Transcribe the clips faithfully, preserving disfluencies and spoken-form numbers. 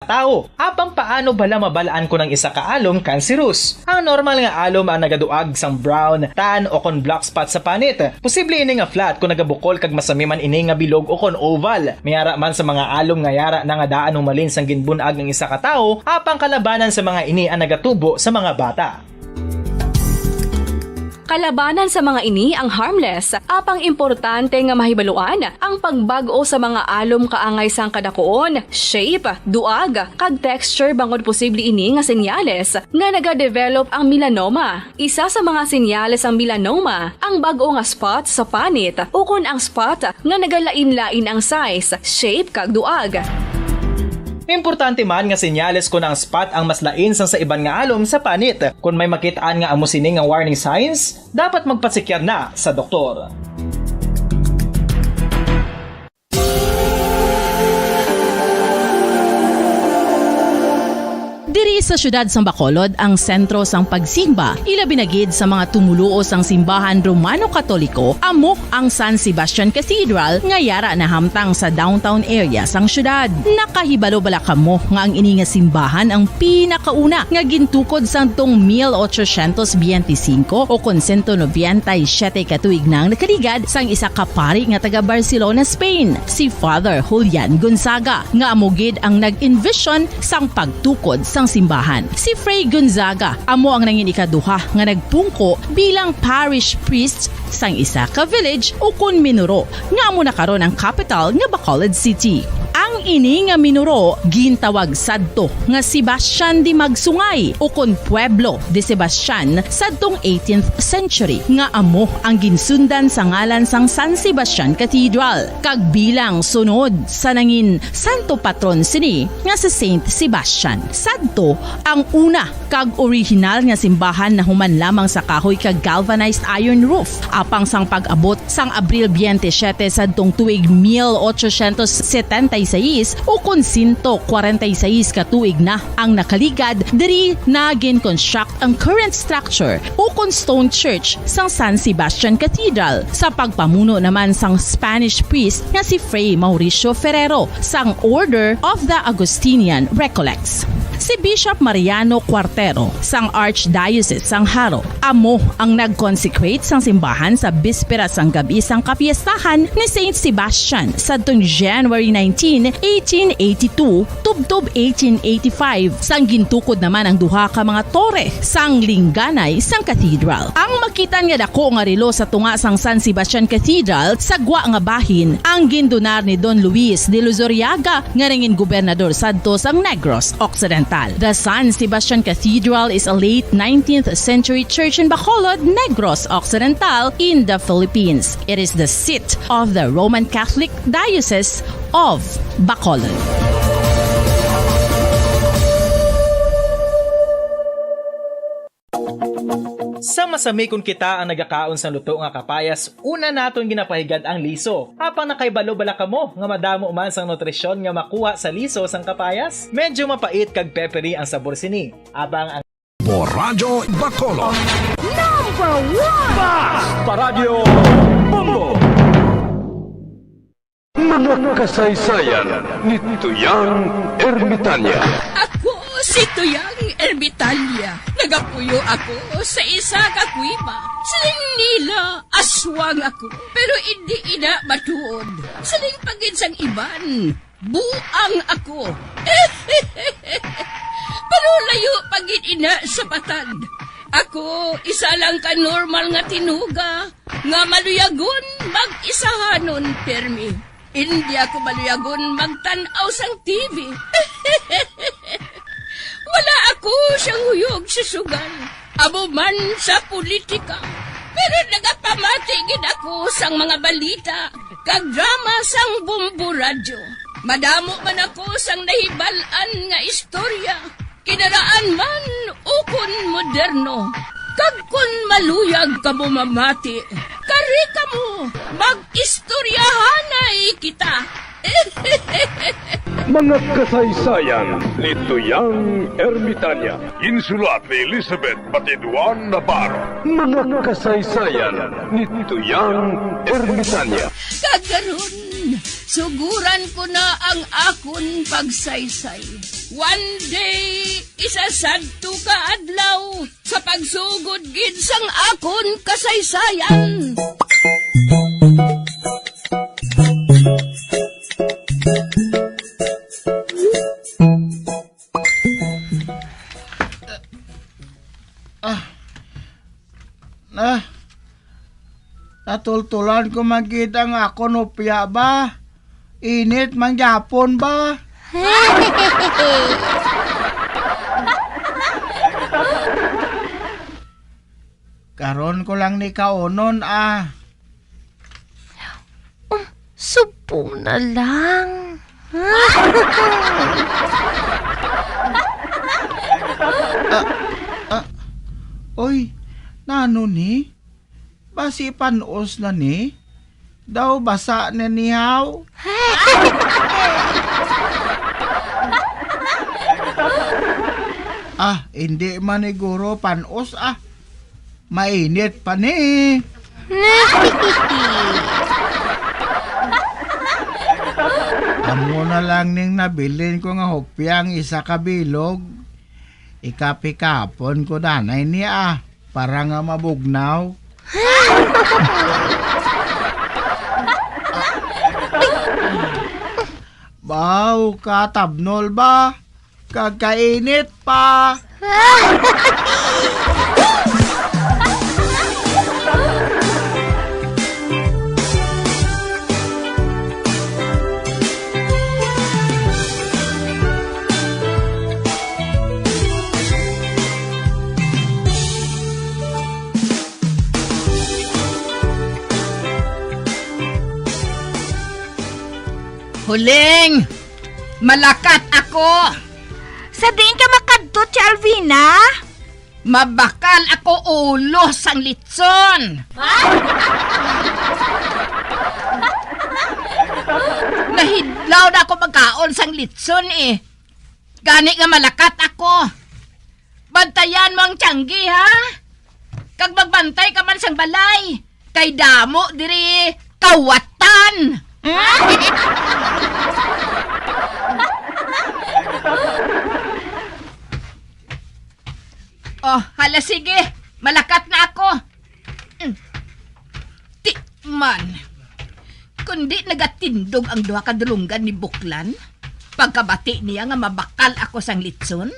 tawo. Apang paano bala mabal-an kon ang isa ka alom cancerous? Ang normal nga alom ang nagaduag sang brown, tan, o kon black spot sa panit. Posible ini nga flat kon nagabukol kag masami man ini nga bilog o kon oval. May ara man sa mga alom nga yara na nga daan humalin sang ginbun-ag ang isa ka tawo, apang kalabanan sa mga ini ang nagatubo sa mga bata. Kalabanan sa mga ini ang harmless, apang importante nga mahibaluan ang pagbag-o sa mga alom kaangay sang kadakuon, shape, duag, kag texture, bangod posible ini nga senyales nga nagadevelop ang melanoma. Isa sa mga senyales sang melanoma ang bag-o nga spot sa panit ukon ang spot nga nagalain-lain ang size, shape, kag duag. Importante man nga senyales kon ang spot ang mas lain sang sa iban nga alom sa panit. Kon may makit-an nga amo sini nga warning signs, dapat magpasekyar na sa doktor. Diri sa siyudad sang Bacolod ang sentro sang pagsimba, ilabi na gid sa mga tumoluo sang simbahan Romano-Katoliko, amo ang San Sebastian Cathedral nga yara nahamtang sa downtown area sang siyudad. Nakahibalo bala kamo nga ang ini nga simbahan ang pinakauna nga gintukod sadtong mil ochocientos biyente singko o kon sento nobenta y siyete ka tuig na ang nakaligad sang isa ka pari nga taga Barcelona, Spain, si Father Julian Gonzaga, nga amo gid ang nag-envision sang pagtukod sang simbahan. Si Fray Gonzaga amo ang nangin ikaduha nga nagpungko bilang parish priest sang isa ka village ukon minuro nga amo na karon ang kapital nga Bacolod City. Ang ini nga minuro gintawag sadto nga Sebastian de Magsungay ukon Pueblo de Sebastian sadtong eighteenth century, nga amo ang ginsundan sa ngalan sang San Sebastian Cathedral, kag bilang sunod sa nangin santo patron sini nga si Saint Sebastian. Sadto ang una kag orihinal nga simbahan nahuman lamang sa kahoy kag galvanized iron roof. Apang sang pag-abot sang Abril biyente siyete sadtong tuig mil ochocientos setenta y seis, ukon sento kwarenta y seis ka tuig na ang nakaligad, diri na gin-construct ang current structure ukon stone church sang San Sebastian Cathedral, sa pagpamuno naman sang Spanish priest nga si Fray Mauricio Ferrero sang Order of the Augustinian Recollects. Si Bishop Mariano Cuartero sang Archdiocese sang Jaro amo ang nag-consecrate sang simbahan sa bispera sang gab-i sang kapiestahan ni Saint Sebastian sadtong January nineteen, eighteen eighty-two, tubtob eighteen eighty-five, sang gintukod naman ang duha ka mga tore sang lingganay sang cathedral. Ang makitan nga dako nga relo sa tunga sang San Sebastian Cathedral sa gwa nga bahin ang gindonar ni Don Luis de Luzuriaga, nga nangin gobernador sadto sang Negros Occidental. The San Sebastian Cathedral is a late nineteenth century church in Bacolod, Negros Occidental, in the Philippines. It is the seat of the Roman Catholic Diocese of Bacolod. Sa masami kon kita ang nagakaon sang luto nga kapayas, una naton ginapahigad ang liso. Apang nakahibalo bala kamo nga madamo man sang nutrisyon nga makuha sa liso sang kapayas? Medyo mapait kag peppery ang sabor sini. Apang ang Radyo Bacolod. Number one! Basta Radyo Bombo! Mga kasaysayan ni Tuyang Ermitanya. Ako si Tuyang Ermitanya. Nagapuyo ako sa isa ka kuweba. Siling nila, aswang ako. Pero indi ina matuod. Siling pa gid sang iban, buang ako. Pero layo pa gid ina sa patag. Ako, isa lang ka normal nga tinuga nga maluyagon mag-isahanon pirmi. Indi ako maluyagon magtan-aw sang T V. Wala ako siyang huyog sa sugal, amo man sa politika. Pero nagapamati gid ako sang mga balita kag drama sang Bombo Radyo. Madamo man ako sang nahibal-an nga istorya, kinaraan man ukon moderno. Kag kon maluyag kamo mamati, kari kamo, mag-istoryahanay kita. Mga kasaysayan ni Tuyang Ermitanya. Ginsulat ni Elizabeth Batiduan Navarro. Mga kasaysayan ni Tuyang Ermitanya. Kag karon, suguran ko na ang akon pagsaysay. One day, isa sadto ka adlaw, sa pagsugod gid sang akon kasaysayan. Ah, ah, natultulan ko man gid ang akon hopya ba. Init man gyapon ba? Karon ko lang ni kaunon, ah. Um, subo na lang. Ah, ah, oy, nano ni? Basi panos na ni? Daw basa na ni haw? Ah, hindi man ni guro panos, ah. Mainit pa ni. Amo na lang ning nabilin ko nga hopya ang isa ka bilog. Ikapikapon ko danay niya, ah, para nga mabugnaw. Baw, katabnol ba? Kag kainit pa. Huling, malakat ako. Sa diin ka makadto, Tia Alvina? Mabakal ako ulo sang litson. Nahidlaw na ako magkaon sang litson, eh. Gani nga malakat ako. Bantayan mo ang tiyanggi, ha? Kag magbantay ka man sang balay, kay damo diri kawatan. Oh, hala, sige. Malakat na ako. Mm. Ti man. Kundi nagatindog ang duha ka dulonggan ni Buklan, pagkabati niya nga mabakal ako sang litson.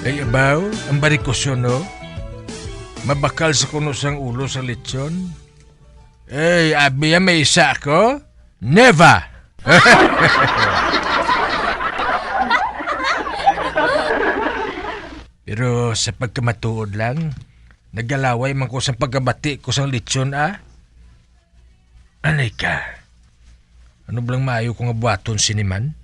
Ay, abaw, ang barikusyon, no? Mabakal sa kuno sang ulo sa lechon. Ay, abi, may isa ako? Never! Pero sa pagkamatuod lang, nagalaway man ko sa pagkabati ko sang lechon, ah. Anay ka. Ano bala ang maayo ko nga buhaton sini man?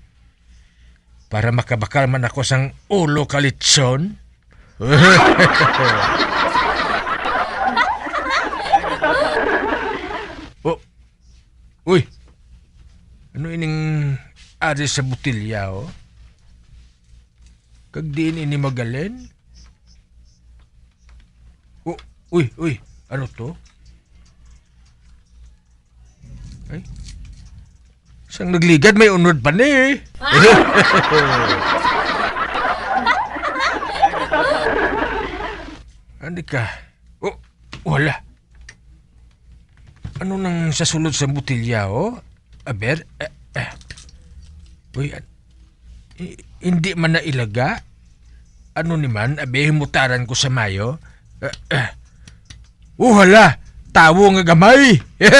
Para makabakal man ako sang ulo ka lechon? Oh, uy! Ano ining ari sa botelya, oh? Kag diin ini magalin? Oh, uy, uy, ano to? Ay, sang nagligad may unod pa ni. Ani ka? Oh, wala. Ano nang sa sulod sa botelya, oh? Aber, eh, eh. Uy, an-, i-, hindi man na ilaga? Ano ni man, abi, himutaran ko sa mayo? Eh, eh. Oh, hala! Tawo nga gamay! Pagwa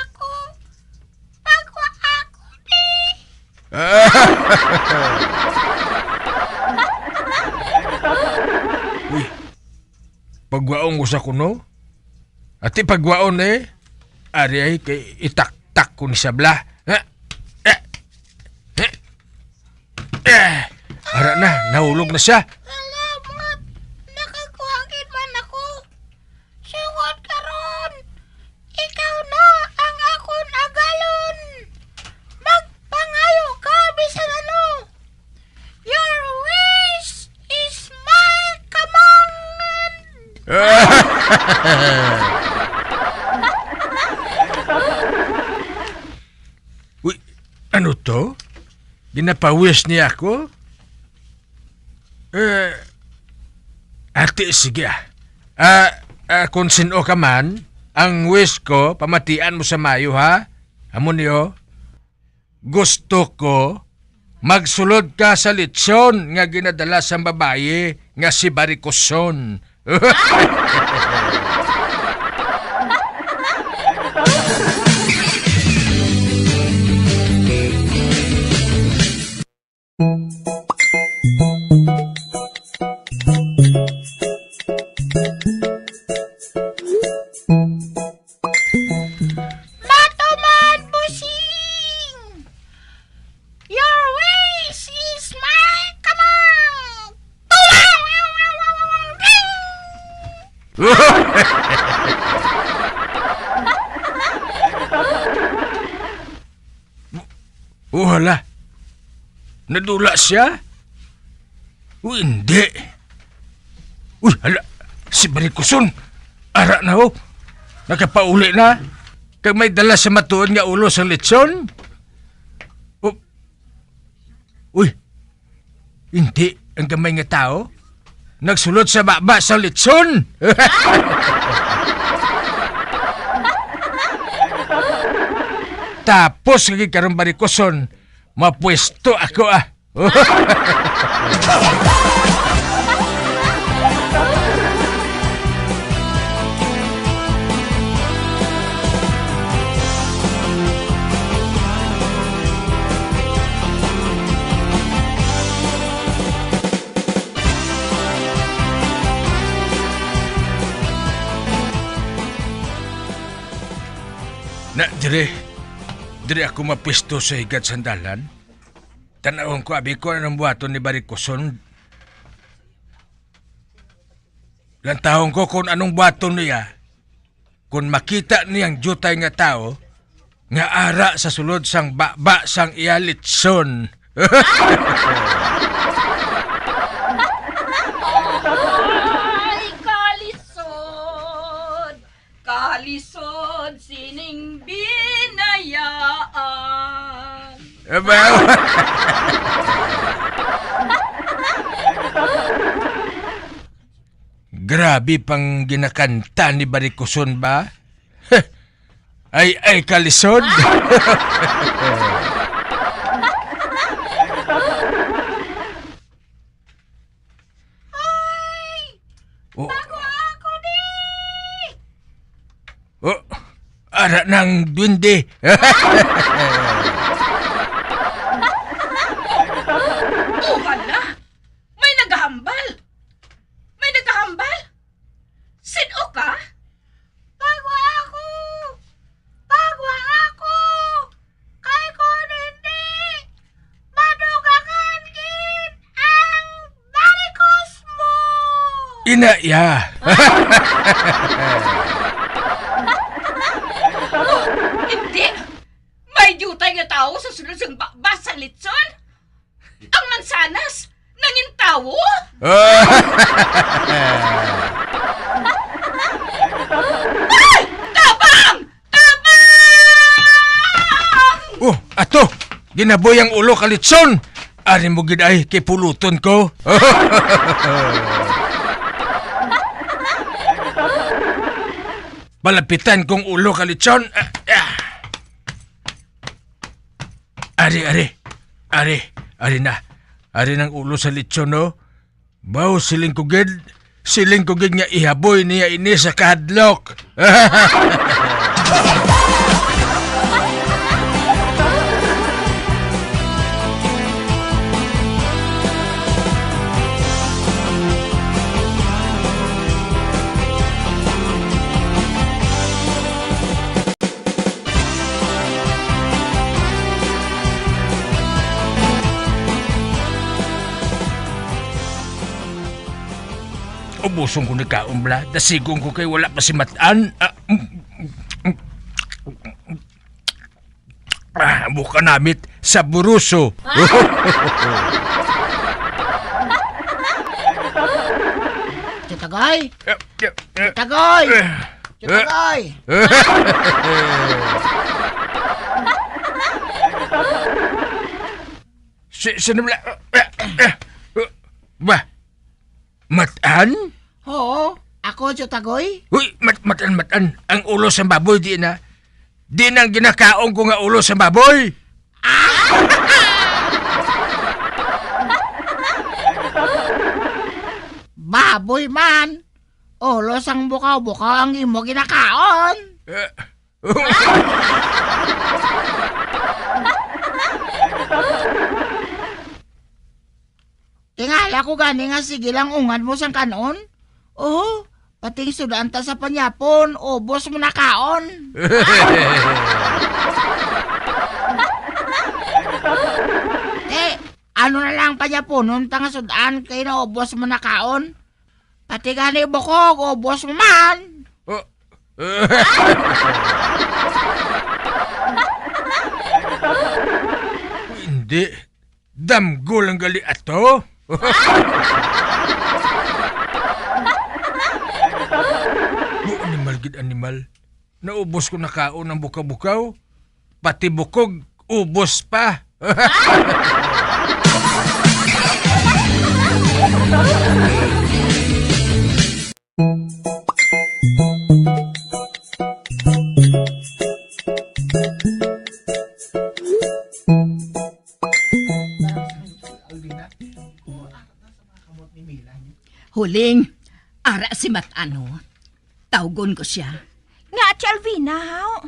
ako! Pagwa ako, di! Uy, pagwaon ko sa kuno? Ati pagwaon, eh. Ari ay kay itaktak ko ni sabla. Ha? Eh. Eh. Eh, ara na, nahulog na siya. Salamat, nakakuha gid man ako. Sugod karon, ikaw na ang akon agalon. Magpangayo ka bisan ano. Your wish is my command. Uy, ano to? Ginapawis niya ako? Eh, ati, sige, ah. Ah, ah, kung sin-o ka man, ang wish ko, pamatian mo sa mayo, ha? Amo niyo, gusto ko, magsulod ka sa lechon nga ginadala sang babayi nga si Barikoson. Matuman, bossing! Your wish is my command! Oh, hala. Nadula siya? Uy, hindi. Uy, hala. Si Barikoson. Ara na, oh. Nakapauli na. Kag may dala sa matuod nga ulo sang lechon. Oh. Uy, hindi ang gamay nga tawo nagsulod sa baba sa lechon. Tapos lagi karon, Barikoson, mapwesto ako, ah. Na, dire, dire ako mapwesto sa higad sang dalan. Tan-awon ko, abi ko, anong buhaton ni Barikoson. Lantawon ko kung anong buhaton niya. Kung makita niya ang diutay nga tawo nga ara sa sulod sang baba sang iya litson. Ay, kalisod! Kalisod sining binayaan. Aba. Grabe pang ginakanta ni Barikoson ba? Ay, ay, kalisod. Hoy! Oh. Bago ako di! Oh, ara nang duwende. Oh, hala! May nagahambal! May nagahambal! Sin-o ka? Pagwa ako! Pagwa ako! Kay kon hindi, madugangan gid ang barikos mo! Ina iya! Oh, hindi! May diutay nga tawo sa sulod sang baba sang litson! Ang mansanas nangin tawo? Ay! Tabang! Tabang! Oh, ato! Ginaboy ang ulo ka litson! Ari mo gid ay kay puluton ko. Palapitan kong ulo ka litson. Ah, ah. Ari, ari. Ari, ari na. Ari nang ulo sa litson, no? Baw, siling ko gid. Siling ko gid nga ihaboy niya ini sa kahadlok. Ubuson ko ni kaon bala. Dasigon ko kay wala pa si Matan. Ah, mm, mm, mm. Ah, buka namit sa buruso. Tiyatagoy! Eh, eh, eh, Tiyatagoy! Eh, Tiyatagoy! Eh. Si, sino bala? Eh, eh, eh, ba? Matan? Oo, ako, Tiyatagoy. Uy, mat-, matan, matan. Ang ulo sang baboy, di na. Di nang ginakaon ko nga ulo sang baboy. Ah! Baboy man. Ulo sang bukaw-bukaw ang imo ginakaon. Eh. Tingala ko gani nga sige lang ungad mo sang kan-on. Oh, pati sud-an ta sa panyapon, ubos mo na kaon. Eh, ano na lang panyaponon ta nga sud-an kay naubos mo na kaon? Pati gani bukog, ubos mo man. Oh. Hindi. Damgo lang gali ato. Bu-, animal gid, animal. Naubos ko na kaon ang bukaw-bukaw. Pati bukog, ubos pa. Huling, ara si Mat-an, oh. Tawgon ko sia. Nga, Ate Alvina, haw?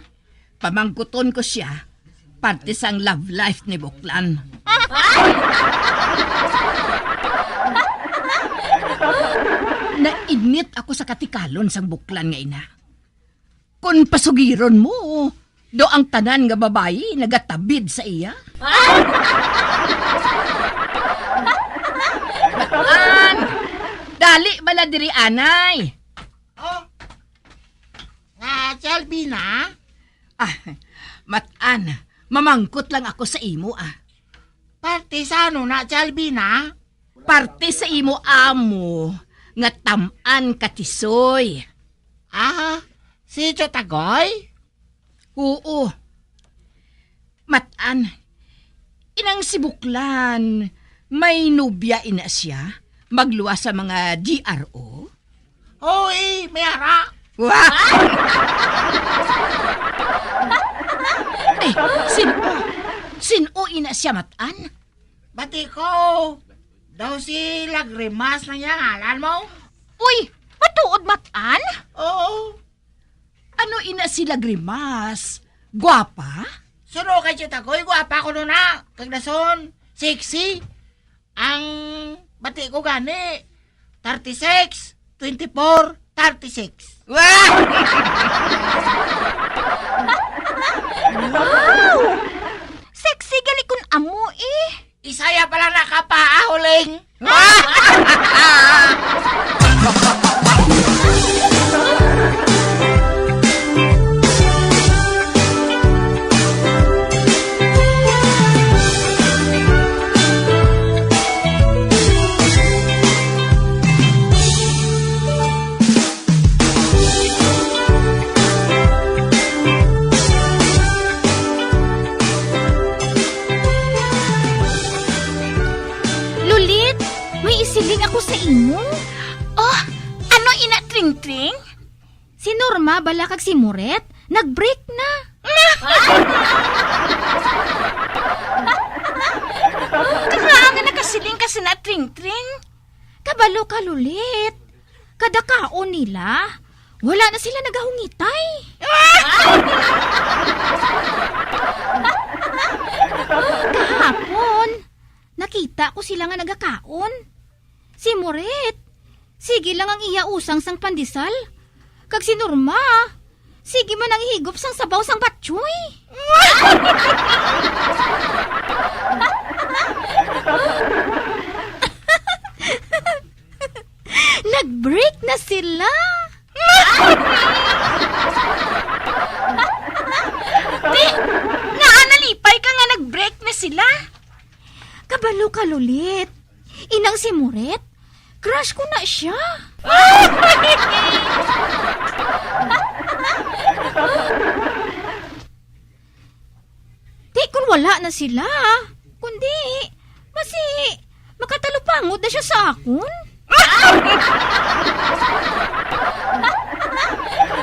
Pamangkuton ko sia, parte sang love life ni Buklan. Nainit ako sa katikalon sang Buklan nga ina. Kon pasugiron mo, daw ang tanan nga babayi nagatabid sa iya. Mat-an! Dali bala diri, anay! Oh, nga, Ate Alvina? Ah, Mat-an, mamangkot lang ako sa imo, ah. Parte sa ano na, Ate Alvina? Parte sa imo amo nga tam-an ka, Tisoy. Ah, si Tiyatagoy? Oo. Mat-an, inang si Buklan, may nobya ina siya, magluwas sa mga D R O? Hoy, may ara! Wa-, eh, sin-o? Sin-o ina siya, Mat-an? Bati ko, daw si Lagrimas lang iya ngalan mo? Uy, matuod, Mat-an? Oo. Ano ina si Lagrimas? Gwapa? Suno kay Tiyatagoy, gwapa ko na. Kag dason, sexy. Ang bati ko gani, thirty-six, twenty-four, thirty-six. Wow! Sexy gani kun amo, eh. Isaya pala nakapaa, Huling. Lulit, may isiling ako sa imo. Oh, ano ina, Tring-tring? Si Norma bala kag si Moret nag-break na. Kaha nga nakasiling ka sina Tring-tring? Kabalo ka, Lulit. Kada kaon nila, wala na sila nagahungitay. Kahapon, nakita ko sila nga nagakaon. Si Moret, sige lang ang iya usang sang pandesal. Kag si Norma, sige man ang higop sang sabaw sang batchoy. Nag-break La? Ti, ngaa nalipay ka nga nag-break na sila? Kabalo ka, Lulit. Inang si Moret, crush ko na siya. Di kun wala na sila, kundi basi makatalupangod na siya sa akon.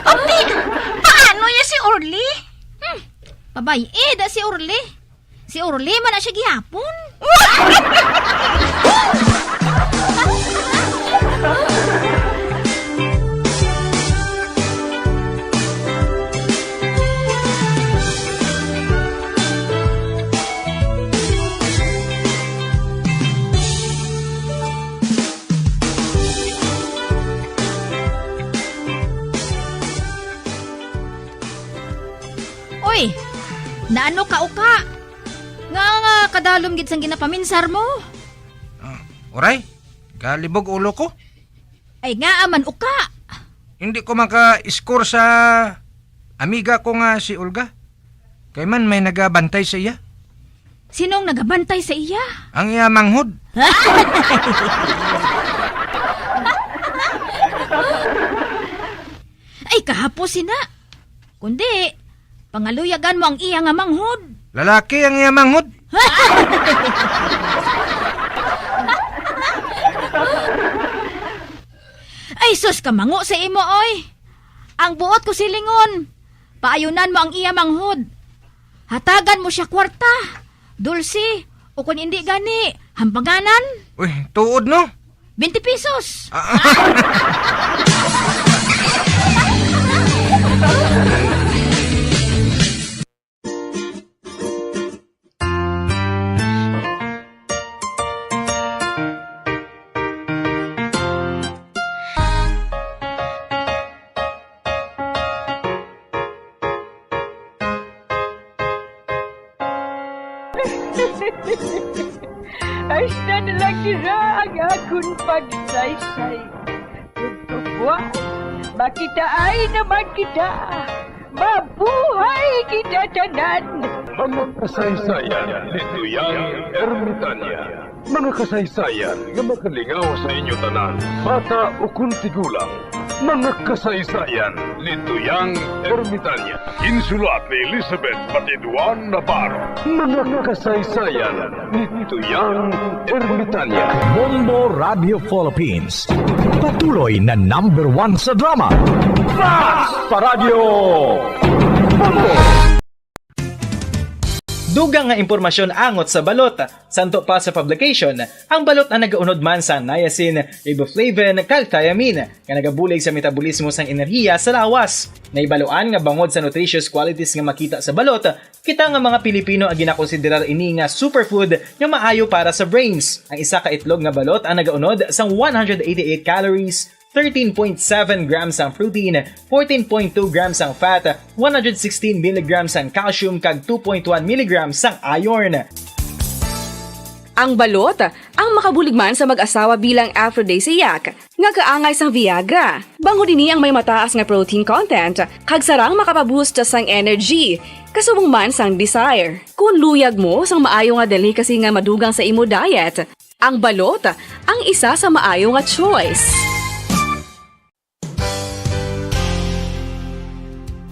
Abti, paano ya si Orly? Hmm, pabay-i da si Orly. Si Orly man na siya gihapon. Oy, naano ka, uka? Nga, nga kadalom gid sang ginapaminsar mo? Ah, uray, kalibog ulo ko. Ay, ngaa man, uka? Hindi ko maka-score sa amiga ko nga si Olga. Kay man may nagabantay sa iya. Sinong nagabantay sa iya? Ang iya manghod. Ay, kahapos sina. Kundi, pangaluyagan mo ang iya nga manghod. Lalaki ang iya manghod. Ay, sus, kamango sa imo, oy. Ang buot ko silingon, paayunan mo ang iya manghod. Hatagan mo siya kwarta, dulce, o kon indi gani, hambanganan. Uy, tuod, no? Twenty pesos. Ah. Hasta na lang dira ang akon pagsaysay. Ug kabuas, makitaay naman kita. Mabuhay kita tanan! Mga kasaysayan ni Tuyang Ermitania. Mga kasaysayan nga makalingaw sa inyo tanan, bata ukon tigulang. Mga kasaysayan ni Tuyang Ermitania. Ginsulat ni Elizabeth Batiduan Navarro. Mga kasaysayan ni Tuyang Ermitania. Bombo Radio Philippines. Patuloy na number one sa drama. Fast pa Radyo Bombo! Dugang nga impormasyon angot sa balot. Santo pa sa publication, ang balot ang nagaunod man sa niacin, riboflavin, kag thiamine, nga nagabulig sa metabolismo sang enerhiya sa lawas. Nahibaluan nga bangod sa nutritious qualities nga makita sa balot, kita nga mga Pilipino ang ginakonsiderar ini nga superfood nga maayo para sa brains. Ang isa ka itlog nga balot ang nagaunod sang one hundred eighty-eight calories, thirteen point seven grams ang protein, fourteen point two grams ang fat, one hundred sixteen milligrams ang calcium, kag two point one milligrams ang iron. Ang balot, ang makabulig man sa mag-asawa bilang aphrodisiac, nga kaangay sang Viagra. Bangod ini ang may mataas nga protein content, kag sarang makapaboost sang energy, kasubong man sang desire. Kung luyag mo sang maayo nga delicacy nga madugang sa imo diet, ang balot ang isa sa maayo nga choice.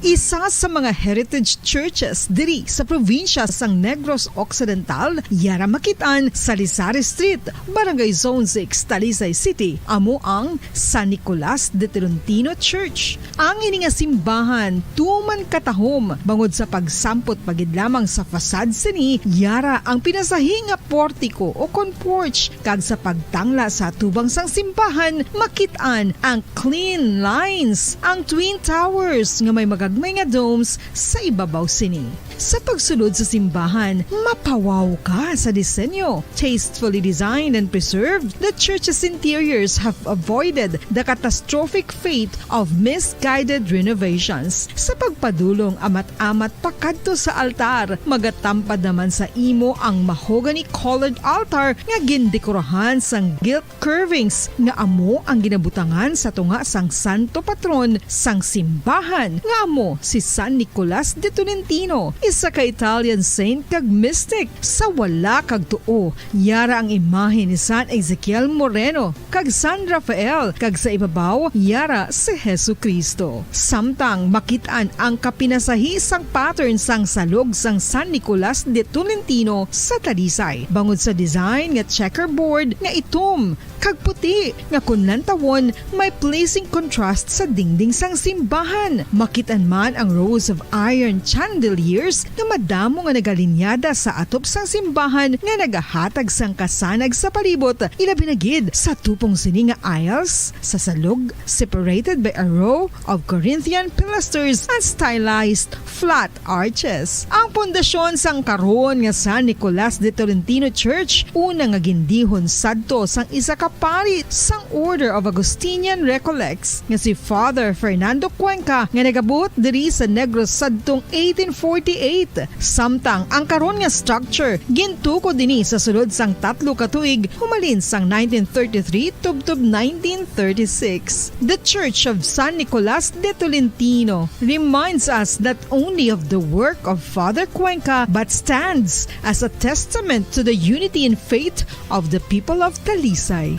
Isa sa mga heritage churches diri sa probinsya sang Negros Occidental, yara makit-an sa Lizares Street, Barangay Zone six, Talisay City, amo ang San Nicolas de Tolentino Church. Ang ini nga simbahan tuman katahom bangod sa pagsampot pa gid lamang sa facade sini, yara ang pinasahi nga portiko o kon porch, kag sa pagtangla sa atubang sang simbahan, makit-an ang clean lines, ang twin towers nga may magagmay nga domes sa ibabaw sini. Sa pagsulod sa simbahan, mapawaw ka sa disenyo. Tastefully designed and preserved, the church's interiors have avoided the catastrophic fate of misguided renovations. Sa pagpadulong amat-amat pakadto sa altar, magatampad naman sa imo ang mahogany-colored altar nga gindekorahan sang gilt curvings nga amo ang ginabutangan sa tunga sang santo patron sang simbahan, nga amo si San Nicolas de Tolentino, isa ka Italian saint kag mystic. Sa wala kag tuo, yara ang imahe ni San Ezekiel Moreno kag San Rafael, kag sa ibabaw, yara si Jesu-Cristo. Samtang makit-an ang kapinasahi sang pattern sang salog sang San Nicolas de Tolentino sa Talisay, bangod sa design nga checkerboard nga itom kag puti, nga kon lantawon, may pleasing contrast sa dingding sang simbahan. Makit-an man ang rows of iron chandeliers nga madamo nga nagalinyada sa atop sang simbahan nga nagahatag sang kasanag sa palibot, ilabi na gid sa tupong sini nga aisles sa salog, separated by a row of Corinthian pilasters and stylized flat arches. Ang pundasyon sang karon nga San Nicolas de Tolentino Church, una nga gindihon sadto sang isa ka pari sang Order of Augustinian Recollects nga si Father Fernando Cuenca, nga nagabuot diri sa Negros sadtong eighteen forty-eight. Samtang ang karon nga structure gintukod ini sa sulod sang tatlo ka tuig, humalin sang nineteen thirty-three tubtob nineteen thirty-six. The Church of San Nicolas de Tolentino reminds us not only of the work of Father Cuenca, but stands as a testament to the unity in faith of the people of Talisay.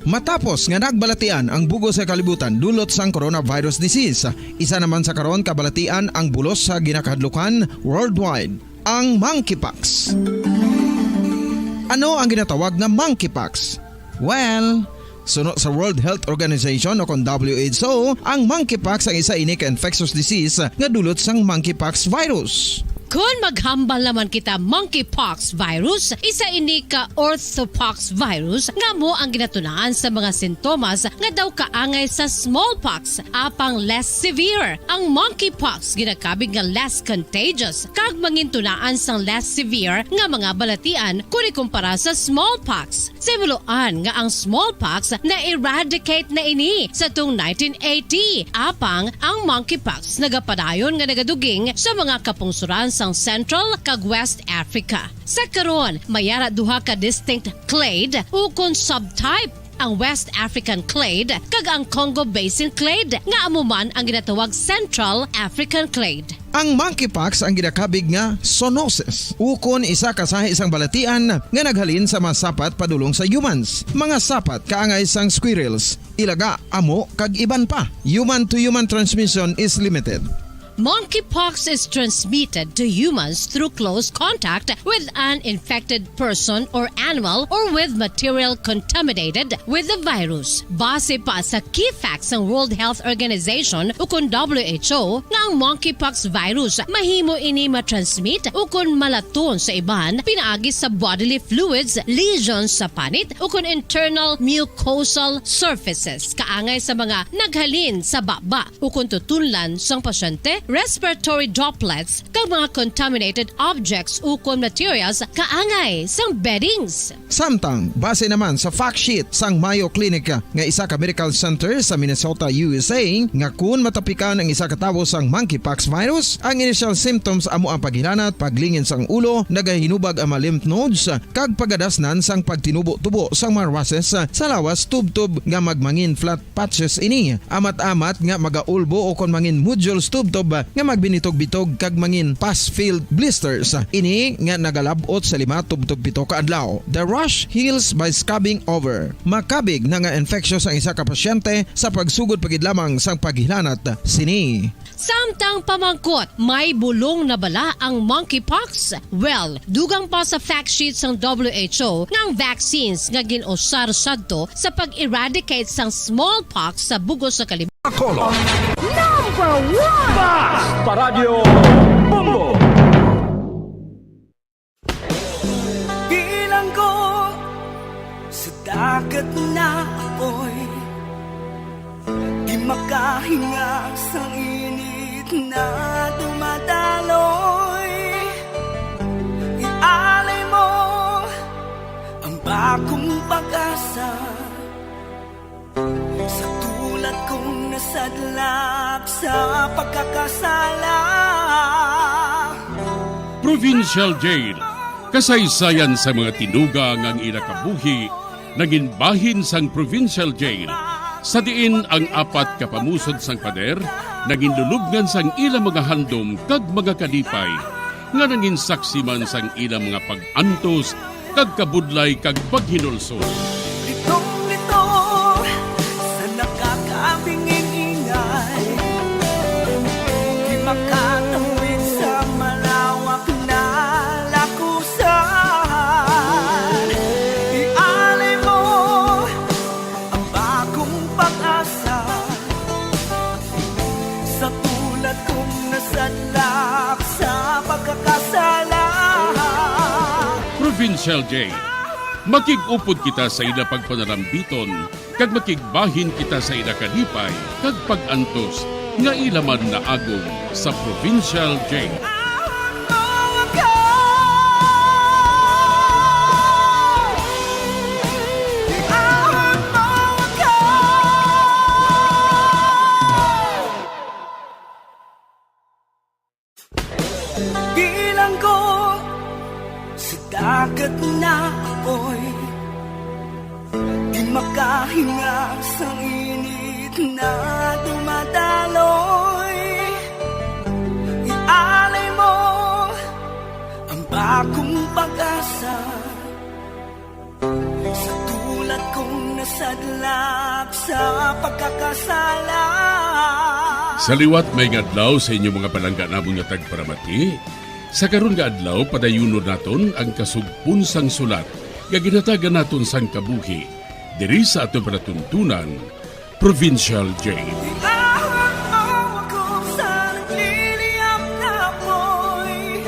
Matapos nga nagbalatian ang bug-os nga kalibutan dulot sang coronavirus disease, isa naman sa karon kabalatian ang bulos sa ginakahadlukan worldwide, ang monkeypox. Ano ang ginatawag nga monkeypox? Well, suno sa World Health Organization o kon W H O, ang monkeypox ang isa ini ka infectious disease nga dulot sang monkeypox virus. Kon maghambal naman kita, monkeypox virus, isa ini ka orthopox virus nga amo ang ginatunaan sa mga sintomas nga daw kaangay sa smallpox, apang less severe. Ang monkeypox ginakabig nga less contagious kag mangintunaan sang less severe nga mga balatian kon ikumpara sa smallpox. Sa himuloan nga ang smallpox na-eradicate na ini sa tong nineteen eighty, apang ang monkeypox nagapadayon nga nagaduging sa mga kapungsoran sang Central kag West Africa. Sa karon, may ara duha ka distinct clade ukon subtype, ang West African clade kag ang Congo Basin clade, nga amo man ang ginatawag Central African clade. Ang monkeypox ang ginakabig nga zoonosis, ukon isa ka sahi sang balatian nga naghalin sa mga sapat padulong sa humans, mga sapat kaangay sang squirrels, ilaga, amo, kag iban pa. Human-to-human transmission is limited. Monkeypox is transmitted to humans through close contact with an infected person or animal or with material contaminated with the virus. Base pa sa key facts sang World Health Organization ukon W H O, nga ang monkeypox virus mahimo ini matransmit ukon malaton sa iban pinaagi sa bodily fluids, lesions sa panit, ukon internal mucosal surfaces, kaangay sa mga naghalin sa baba ukon tutunlan sang pasyente, respiratory droplets, kag mga contaminated objects ukon materials kaangay sang beddings. Samtang, base naman sa fact sheet sang Mayo Clinic nga isa ka medical center sa Minnesota, U S A, nga kun matapikan ang isa ka tawo sang monkeypox virus, ang initial symptoms amo ang paghilanat, paglingin sang ulo, nagahinubag ang mga lymph nodes, kag pagadasnan sang pagtinubo-tubo sang mga rushes sa lawas tubtob nga magmangin flat patches ini. Amat-amat nga magaulbo o kon mangin nodules tubtob nga magbinitog-bitog kag mangin pus-filled blisters. Ini nga nagalab-ot sa lima tubtob pito ka adlaw. The rash heals by scabbing over. Makabig na nga infectious ang isa ka pasyente sa pagsugod pa gid lamang sang paghilanat sini. Samtang pamangkot, may bulong na bala ang monkeypox? Well, dugang pa sa fact sheet sang W H O nga ang vaccines nga gin-usar sadto sa pag-eradicate sang smallpox sa bug-os nga kalibutan. Bacolod. Number one! Basta Radyo Bombo! Bilanggo, Dagat na apoy, di makahinga sa init na dumadaloy. Ialay mo ang bagong pag-asa sa tulad kong nasadlak sa pagkakasala. Provincial Jail, kasaysayan sa mga tinuga nga ang ila kabuhi nangin bahin sang Provincial Jail, sa diin ang apat ka pamusod sang pader nangin lulubngan sang ila mga handom kag mga kalipay, nga nangin saksi man sang ila mga pag-antos kag kabudlay kag paghinulsol. Litong-lito sa nakakabinging ingay, di makatawid sa malawak na lakusan. Ialay mo ang bagong pag-asa sa tulad kong nasadlak sa pagkakasala. Provincial Jail. Makig-upod kita sa ila pagpanalambiton, kag makigbahin kita sa ila kalipay kag pag-antos nga ila man naagom sa Provincial Jail. Bilanggo sa dagat na apoy, di makahinga sa init na dumadaloy. Ialay mo ang bagong pag-asa sa tulad kong nasadlak sa pagkakasala. Sa liwat, maayong adlaw sa inyo, mga palangga namon nga tagparamati. Sa karon nga adlaw, padayunon naton ang kasugpon sang sulat nga ginhatagan naton sang kabuhi diri sa aton palatuntunan, Provincial Jail. Iahon mo ako sa nagliliyab na apoy,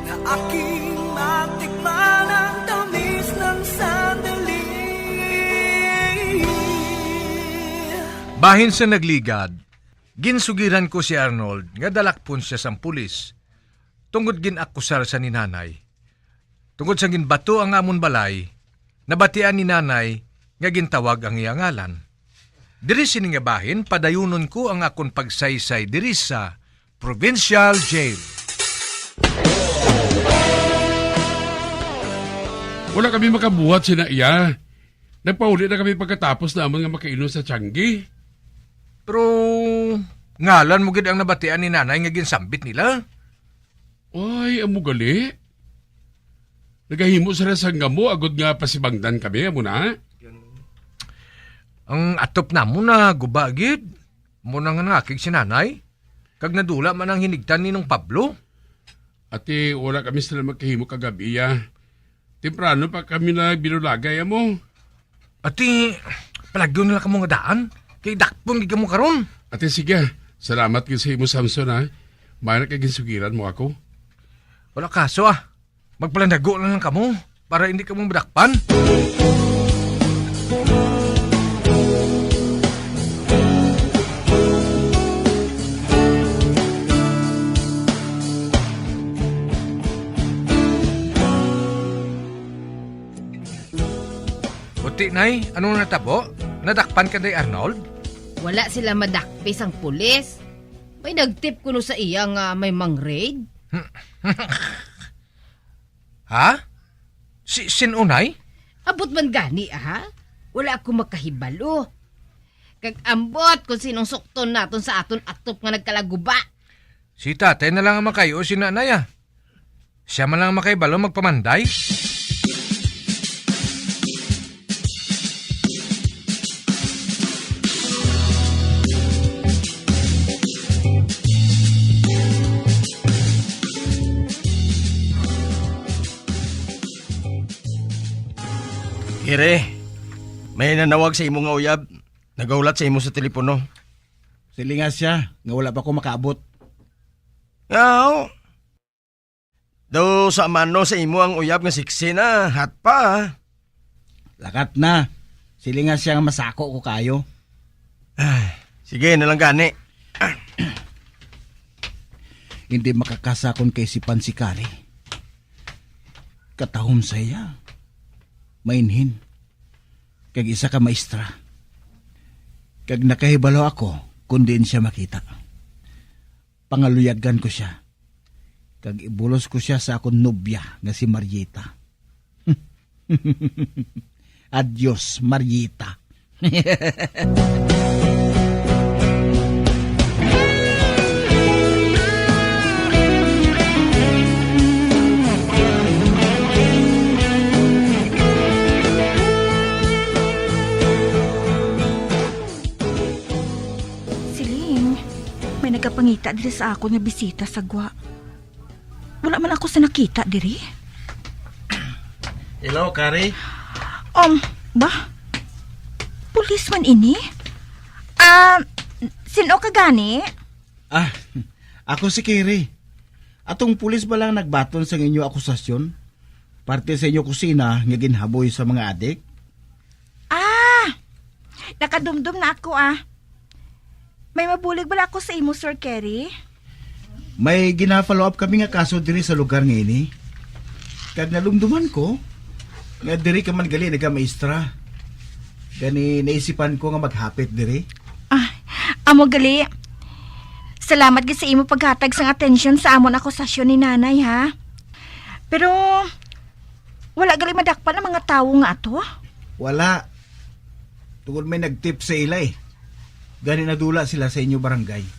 na aking matikman ang tamis ng sandali. Bahin sa nagligad, ginsugiran ko si Arnold nga dalakpon sia sang pulis, tungod gin-akusar sia ni Nanay. Tungod sang ginbato ang amon balay, nabatian ni Nanay nga gintawag ang iya ngalan. Diri sini nga bahin, padayunon ko ang akon pagsaysay diri sa Provincial Jail. Wala kami makabuhat sina iya. Nagpauli na kami pagkatapos namon nga makainom sa tiangge. Pero ngalan mo gid ang nabatian ni Nanay nga ginsambit nila? Ay, amo gali. Nagahimo sila sang gamo agod nga pasibangdan kami, amo na? Ang atop namon naguba gid. Amo na nga nangakig si Nanay. Kag nadula man ang hinigtan ni Nong Pablo. Ati, wala kami sila makahimo kagab-i, ah. Temprano pa kami nagbinulagay, amo. Ati, palagyo na lang kamo nga daan. Kay dakpon gid kamo karon. Ati, sige. Salamat gid sa imo, Samson, ha. Maayo na kay ginsugiran mo ako. Wala kaso, ah. Magpalandago na lang kamo para hindi kamo madakpan. Buti, Nay, ano natabo? Nadakpan ka, Day Arnold? Wala sila madakpi sang pulis. May nagtip kuno sa iya nga may mang-raid. Ha? Si, sin-o, Nay? Abot man gani, ha? Wala ako makahibalo. Kag ambot kung sinong sukton naton sa aton atop nga nagkalaguba. Si tatay na lang ang makayo si nanay, ah. Siya man lang ang makahibalo magpamanday. Kire, may nanawag sa imo nga uyab. Nagahulat sa imo sa telepono. Silinga siya nga wala pa ko makaabot. Aw, daw sa mano sa imo ang uyab nga siksi na, hot pa, ah. Lakat na. Silinga siya nga masako ko kayo. Ay, sige na lang gani. Hindi makakasakon kay si Pansikari. Katahom sa iya. Mainhin. Kag isa ka maestra. Kag nakahibalo ako kung diin siya makita. Pangaluyagan ko sia, kag ibulos ko sia sa akon nobya nga si Marieta. Adios, Marieta. Siling, may nagapangita diri sa akon nga bisita sa gwa. Wala man ako sa nakita diri. Hello, Kari. Um, ba? Pulis man ini? Ah, sino ka gani? Ah, ako si Kiri. Atong pulis ba lang nagbaton sa inyo akusasyon? Parte sa inyo kusina nga ginhaboy sa mga adik? Ah! Nakadumdom na ako, ah. May mabulig bala ako sa imo, Sir Kerry? May gina-follow up kami nga kaso diri sa lugar nga ini. Kag nalumduman ko nga diri ka man gali nagamaestra. Gani naisipan ko nga maghapit diri. Ah, amo gali. Salamat gid sa imo paghatag sang atensyon sa amon akusasyon ni Nanay, ha? Pero wala gali madakpan ang mga tawo nga ato? Wala. Tungod may nagtip sa ila, eh. Gani nadula sila sa inyo barangay.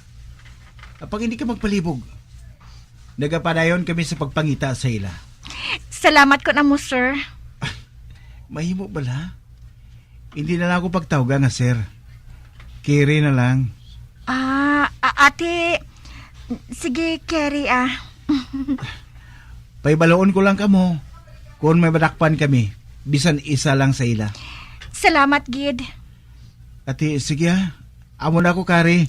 Apang hindi ka magpalibog. Nagapadayon kami sa pagpangita sa ila. Salamat ko na mo, sir. Mahimo bala? Hindi na lang ako pagtawga nga sir. Kiri na lang. Ah, a- ate, sige, Kerry, ah. Paibaloon ko lang kamo kung may madakpan kami, bisan isa lang sa ila. Salamat gid. Ate, sige, ah. Amo na ako, Kari.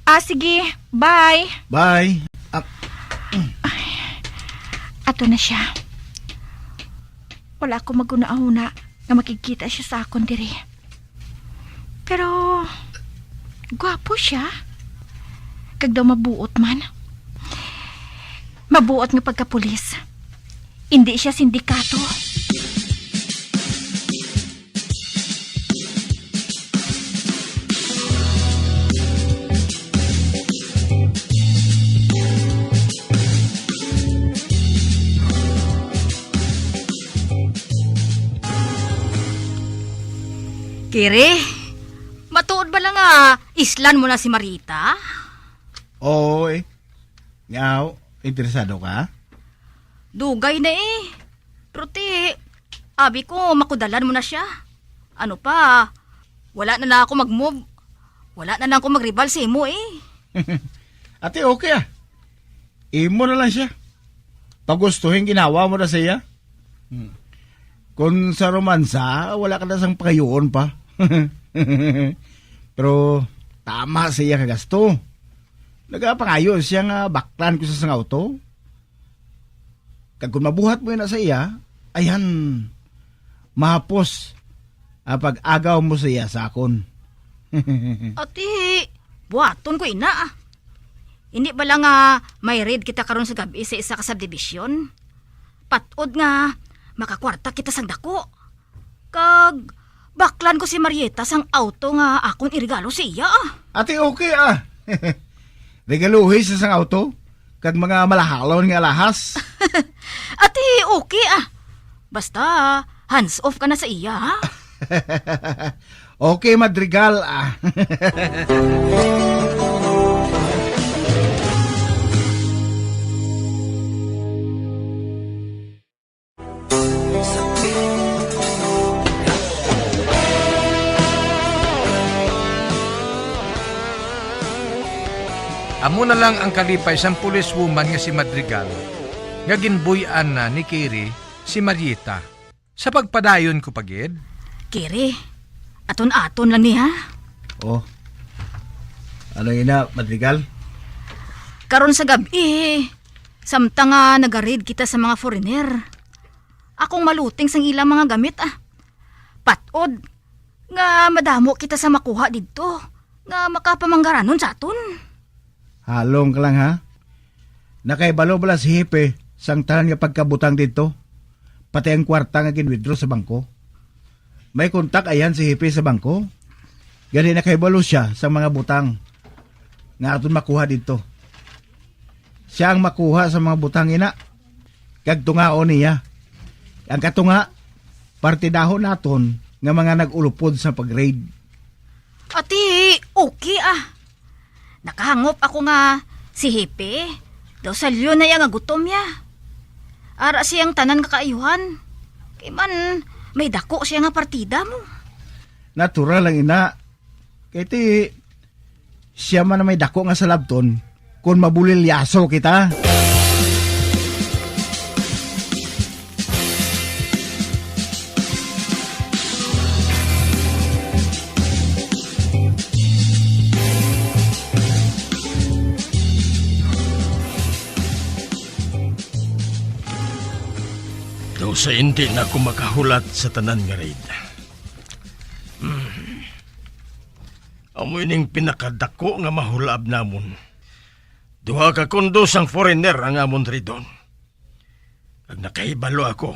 Ah, sige. Bye. Bye. Ah, Ato na siya. Wala ako maghunahuna nga makigkita siya sa akon diri. Pero gwapo siya. Kag daw mabuot man. Mabuot nga pagkapulis. Indi siya sindikato. Kiri, matuod bala nga islan mo na si Marita? Oo, eh. Nga, interesado ka? Dugay na, eh. Pero ti, abi ko, makudalan mo na sia. Ano pa, wala na lang ako mag-move. Wala na lang ako magrival sa imo, eh. Ate, okay, ah. Imo na lang sia. Pagustuhin ginawa mo na sa iya. Hmm. Kung sa romansa, wala ka na sang pangayuon pa. Pero tama sa iya ka gasto. Nagapangayo siya nga baklan ko sa sang auto. Kag kung mabuhat mo na sa iya, ayan, mahapos ang pag-agaw mo sa iya sa akon. Ati, buhaton ko ina, ah. Hindi bala nga may raid kita karon sa gabi sa isa ka subdivision? Patod nga makakwarta kita sang dako. Kag baklan ko si Marieta sang auto nga akon iregalo sa iya, ah. Ate, okay, ah. Regaluhi sa sang auto kag mga malahalon nga alahas. Ate, okay, ah. Basta, hands off ka na sa iya, ha? Okay, Madrigal, ah. Amo na lang ang kalipay sang policewoman nga si Madrigal, nga ginbuy-an na ni Kiri si Marieta. Sa pagpadayon ko pa gid. Kiri, aton-aton lang ni, ha? Oh. Ano ina, Madrigal? Karon sa gab-i, samtang nga nagarid kita sa mga foreigner, akong maluting sang ilang mga gamit, ah. Patod nga madamo kita sa makuha didto nga makapamanggaranon sa aton. Halong ka lang, ha? Nakahibalo bala si Hepe sang tanan nga pagkabutang didto, pati ang kwarta nga gin-withdraw sa bangko? May kontak ayan si Hepe sa bangko. Gani nakahibalo sia sa mga butang nga aton makuha didto. Sia ang makuha sa mga butang ina, kag tungaon niya. Ang katunga, partidahon naton nga mga nag-ulupod sa pag-raid. Ati, okay, ah. Nakahangop ako nga si Hepe, daw salyo na iya nga gutom ya. Ara siyang tanan nga kaayuhan. Kay man, may dako siya nga partida mo. Natural lang ina. Kay ti, sia man ang may dako nga salabton kon mabulilyaso kita. Daw sa hindi na ako makahulat sa tanan nga raid. Hmm. Amo ining pinakadako nga mahulab namon. Duha ka kondo sang foreigner ang amon raidon. Kag nakahibalo ako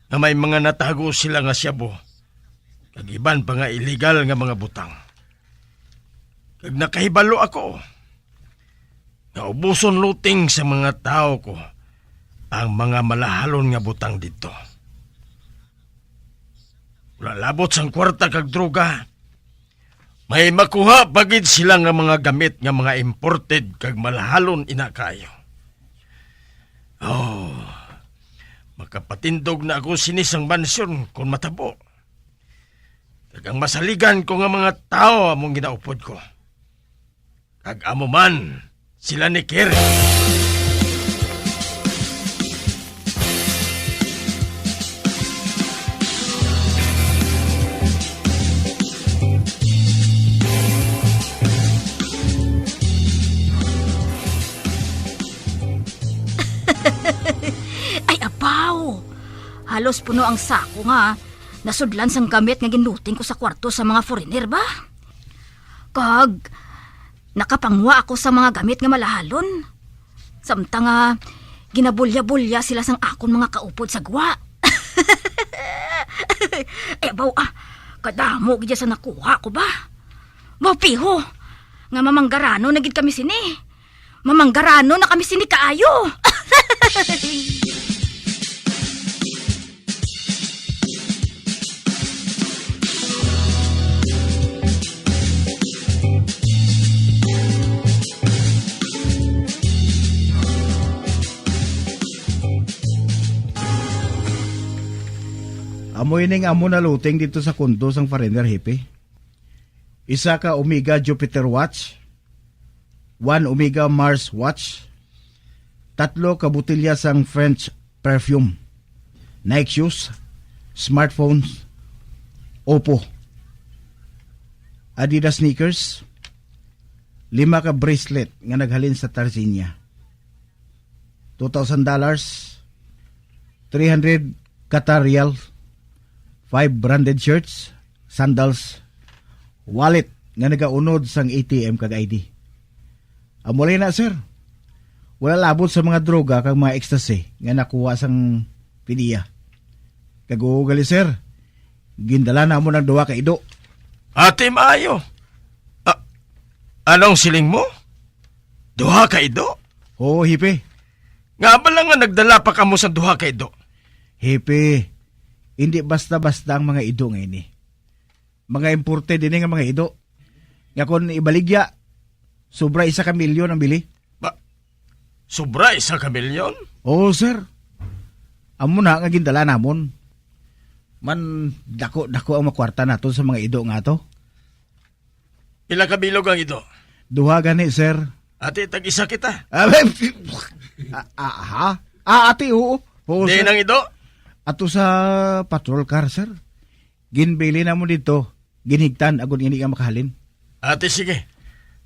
nga may mga natago sila nga shabu, kag iban pa nga illegal nga mga butang. Kag nakahibalo ako nga ubuson luting sa mga tawo ko ang mga malahalon nga butang didto. Wala labot sang kwarta kag droga, may makuha pa gid sila nga mga gamit nga mga imported kag malahalon ina kaayo. Oh, makapatindog na ako sini sang mansyon kon matabo. Kag ang masaligan ko nga mga tawo among ginaupod ko. Kag amo man sila ni Kir. Ay, abaw! Halos puno ang sako nga nasudlan sang gamit nga ginluting ko sa kwarto sa mga foreigner ba. Kag nakapangwa ako sa mga gamit nga malahalon. Samtang nga ginabulya-bulya sila sang akon mga kaupod sa gwa. Ebaw, ah, kadamo gid sa nakuha ko ba? Baw, piho, nga mamanggarano na gid kami sini. Mamanggarano na kami sini kaayo. Amo ining amo na luting dito sa kondo sang foreigner, Hepe. Isa ka Omega Jupiter watch, one Omega Mars watch, tatlo ka botelya sang French perfume, Nike shoes, smartphones, Oppo, Adidas sneakers, lima ka bracelet nga naghalin sa Tarzinia, two thousand dollars, three hundred Qatar rial, five branded shirts, sandals, wallet nga nagaunod sang A T M kag I D. Amo lang na, sir. Wala labot sa mga droga kag mga ecstasy nga nakuha sang P D E A. Kag ugali, sir, gindala namon ang duha ka ido. Ati maayo. Ah, anong siling mo? Duha ka ido? Oo, Hepe. Nga ba lang nga nagdala pa kamo sa duha ka ido? Hepe, hindi basta-basta ang mga ido nga ini. Mga imported ini nga mga ido. Nga kon ibaligya, sobra isa ka milyon ang bili. Ba, sobra isa ka milyon? Oo, sir. Amo na nga gindala namon. Man, dako-dako ang makwarta nato sa mga ido nga to. Pila ka bilog ang ido? Duha gani, sir. Ati, tag-isa kita. Ah, ah, ha? Ah, ati, oo. Oo, sir. Diin ang ido? Ato sa patrol car, sir. Ginbili namon dito. Ginhigtan, agod ini nga makahalin. Ati, sige.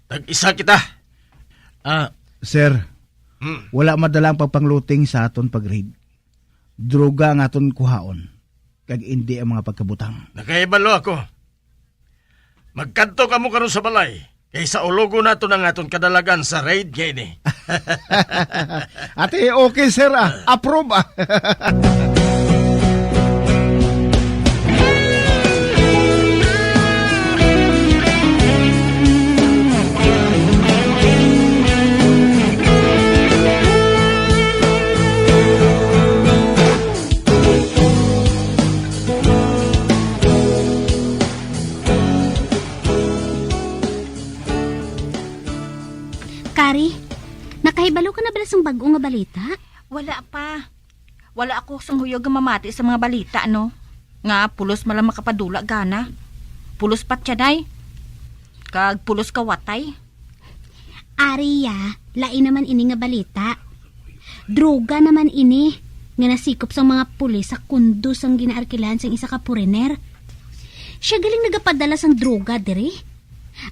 Tag-isa kita. Ah, sir, Hmm. wala madala ang pagpangluting sa aton pag-raid. Droga ang aton kuhaon. kag indi ang mga pagkabutang. Nakahibalo ako. Magkadto kamo karon sa balay, kay saulogon naton ang aton kadalagan sa raid nga ini. Ate, okay, sir, ah. Approve, ah. Kari, nakahibalo ka na bala sang bag-o nga balita? Wala pa. Wala ako sang huyog nga mamati sa mga balita, no? Nga pulos man lang makapadula gana. Pulos patyaday. Kag pulos kawatay. Ari ya, lain naman ini nga balita. Droga naman ini nga nasikop sang mga pulis sa kundo sang ginaarkilahan sang isa ka foreigner. Siya galing nagapadala sang droga diri.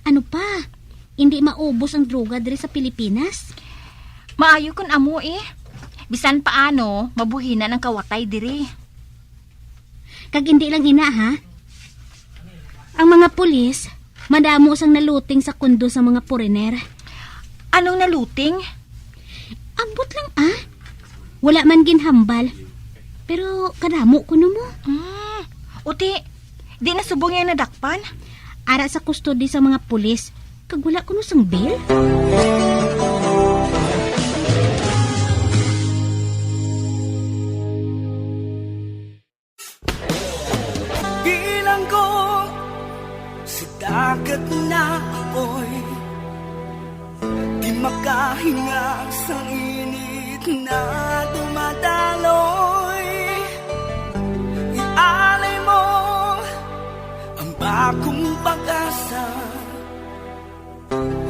Ano pa? Indi maubos ang droga diri sa Pilipinas? Maayo kun amo, eh. Bisan paano, mabuhinan ang kawatay diri. Kag indi lang ina, ha? Ang mga pulis, madamo sang naluting sa kundo sa mga foreigner. Anong naluting? Ambot lang, ah. Wala man ginhambal. Pero kadamo kuno mo. Hmm. Uti, di na subong yang nadakpan? Ara sa kustodi sa mga pulis, kag wala kuno sang bail? Bilanggo sa dagat na apoy, di makahinga sa init na dumadaloy. Ialay mo ang bagong pag-asa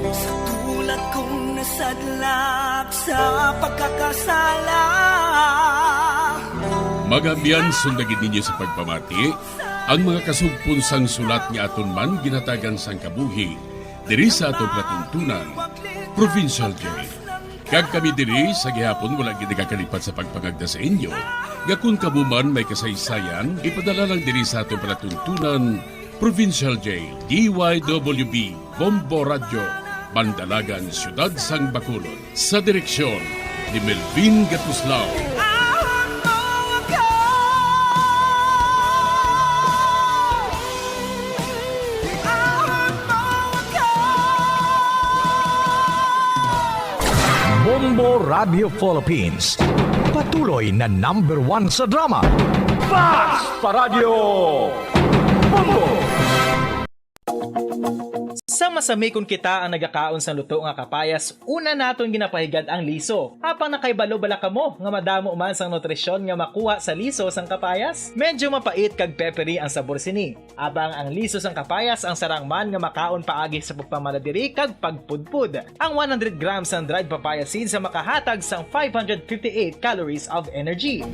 sa tulad kong nasadlak sa pagkakasala. Mga abyan, sundagin ninyo sa pagpamati ang mga kasugpon sang sulat nga aton man ginhatagan sang kabuhi diri sa aton palatuntunan, Provincial Jail. Kag kami diri sa gihapon wala gid nagakalipat sa pagpangagda sa inyo nga kon kamo man may kasaysayan, ipadala lang diri sa aton palatuntunan, Provincial Jail, D Y W B, Bombo Radyo, Bandalagan, Siyudad sang Bacolod. Sa direksyon ni Melvin Gatuslao. Bombo Radio Philippines, patuloy na number one sa drama. Bas pa Radyo Bombo! Sa masami kon kita ang nagakaon sang luto nga kapayas, una naton ginapahigad ang liso. Apang nakahibalo bala kamo nga madamo man sang nutrisyon nga makuha sa liso sang kapayas? Medyo mapait kag peppery ang sabor sini. Apang ang liso sang kapayas ang sarang man nga makaon paagi sa pagpamalabirik kag pagpudpod. Ang one hundred grams sang dried papaya seeds ang makahatag sang five hundred fifty-eight calories of energy.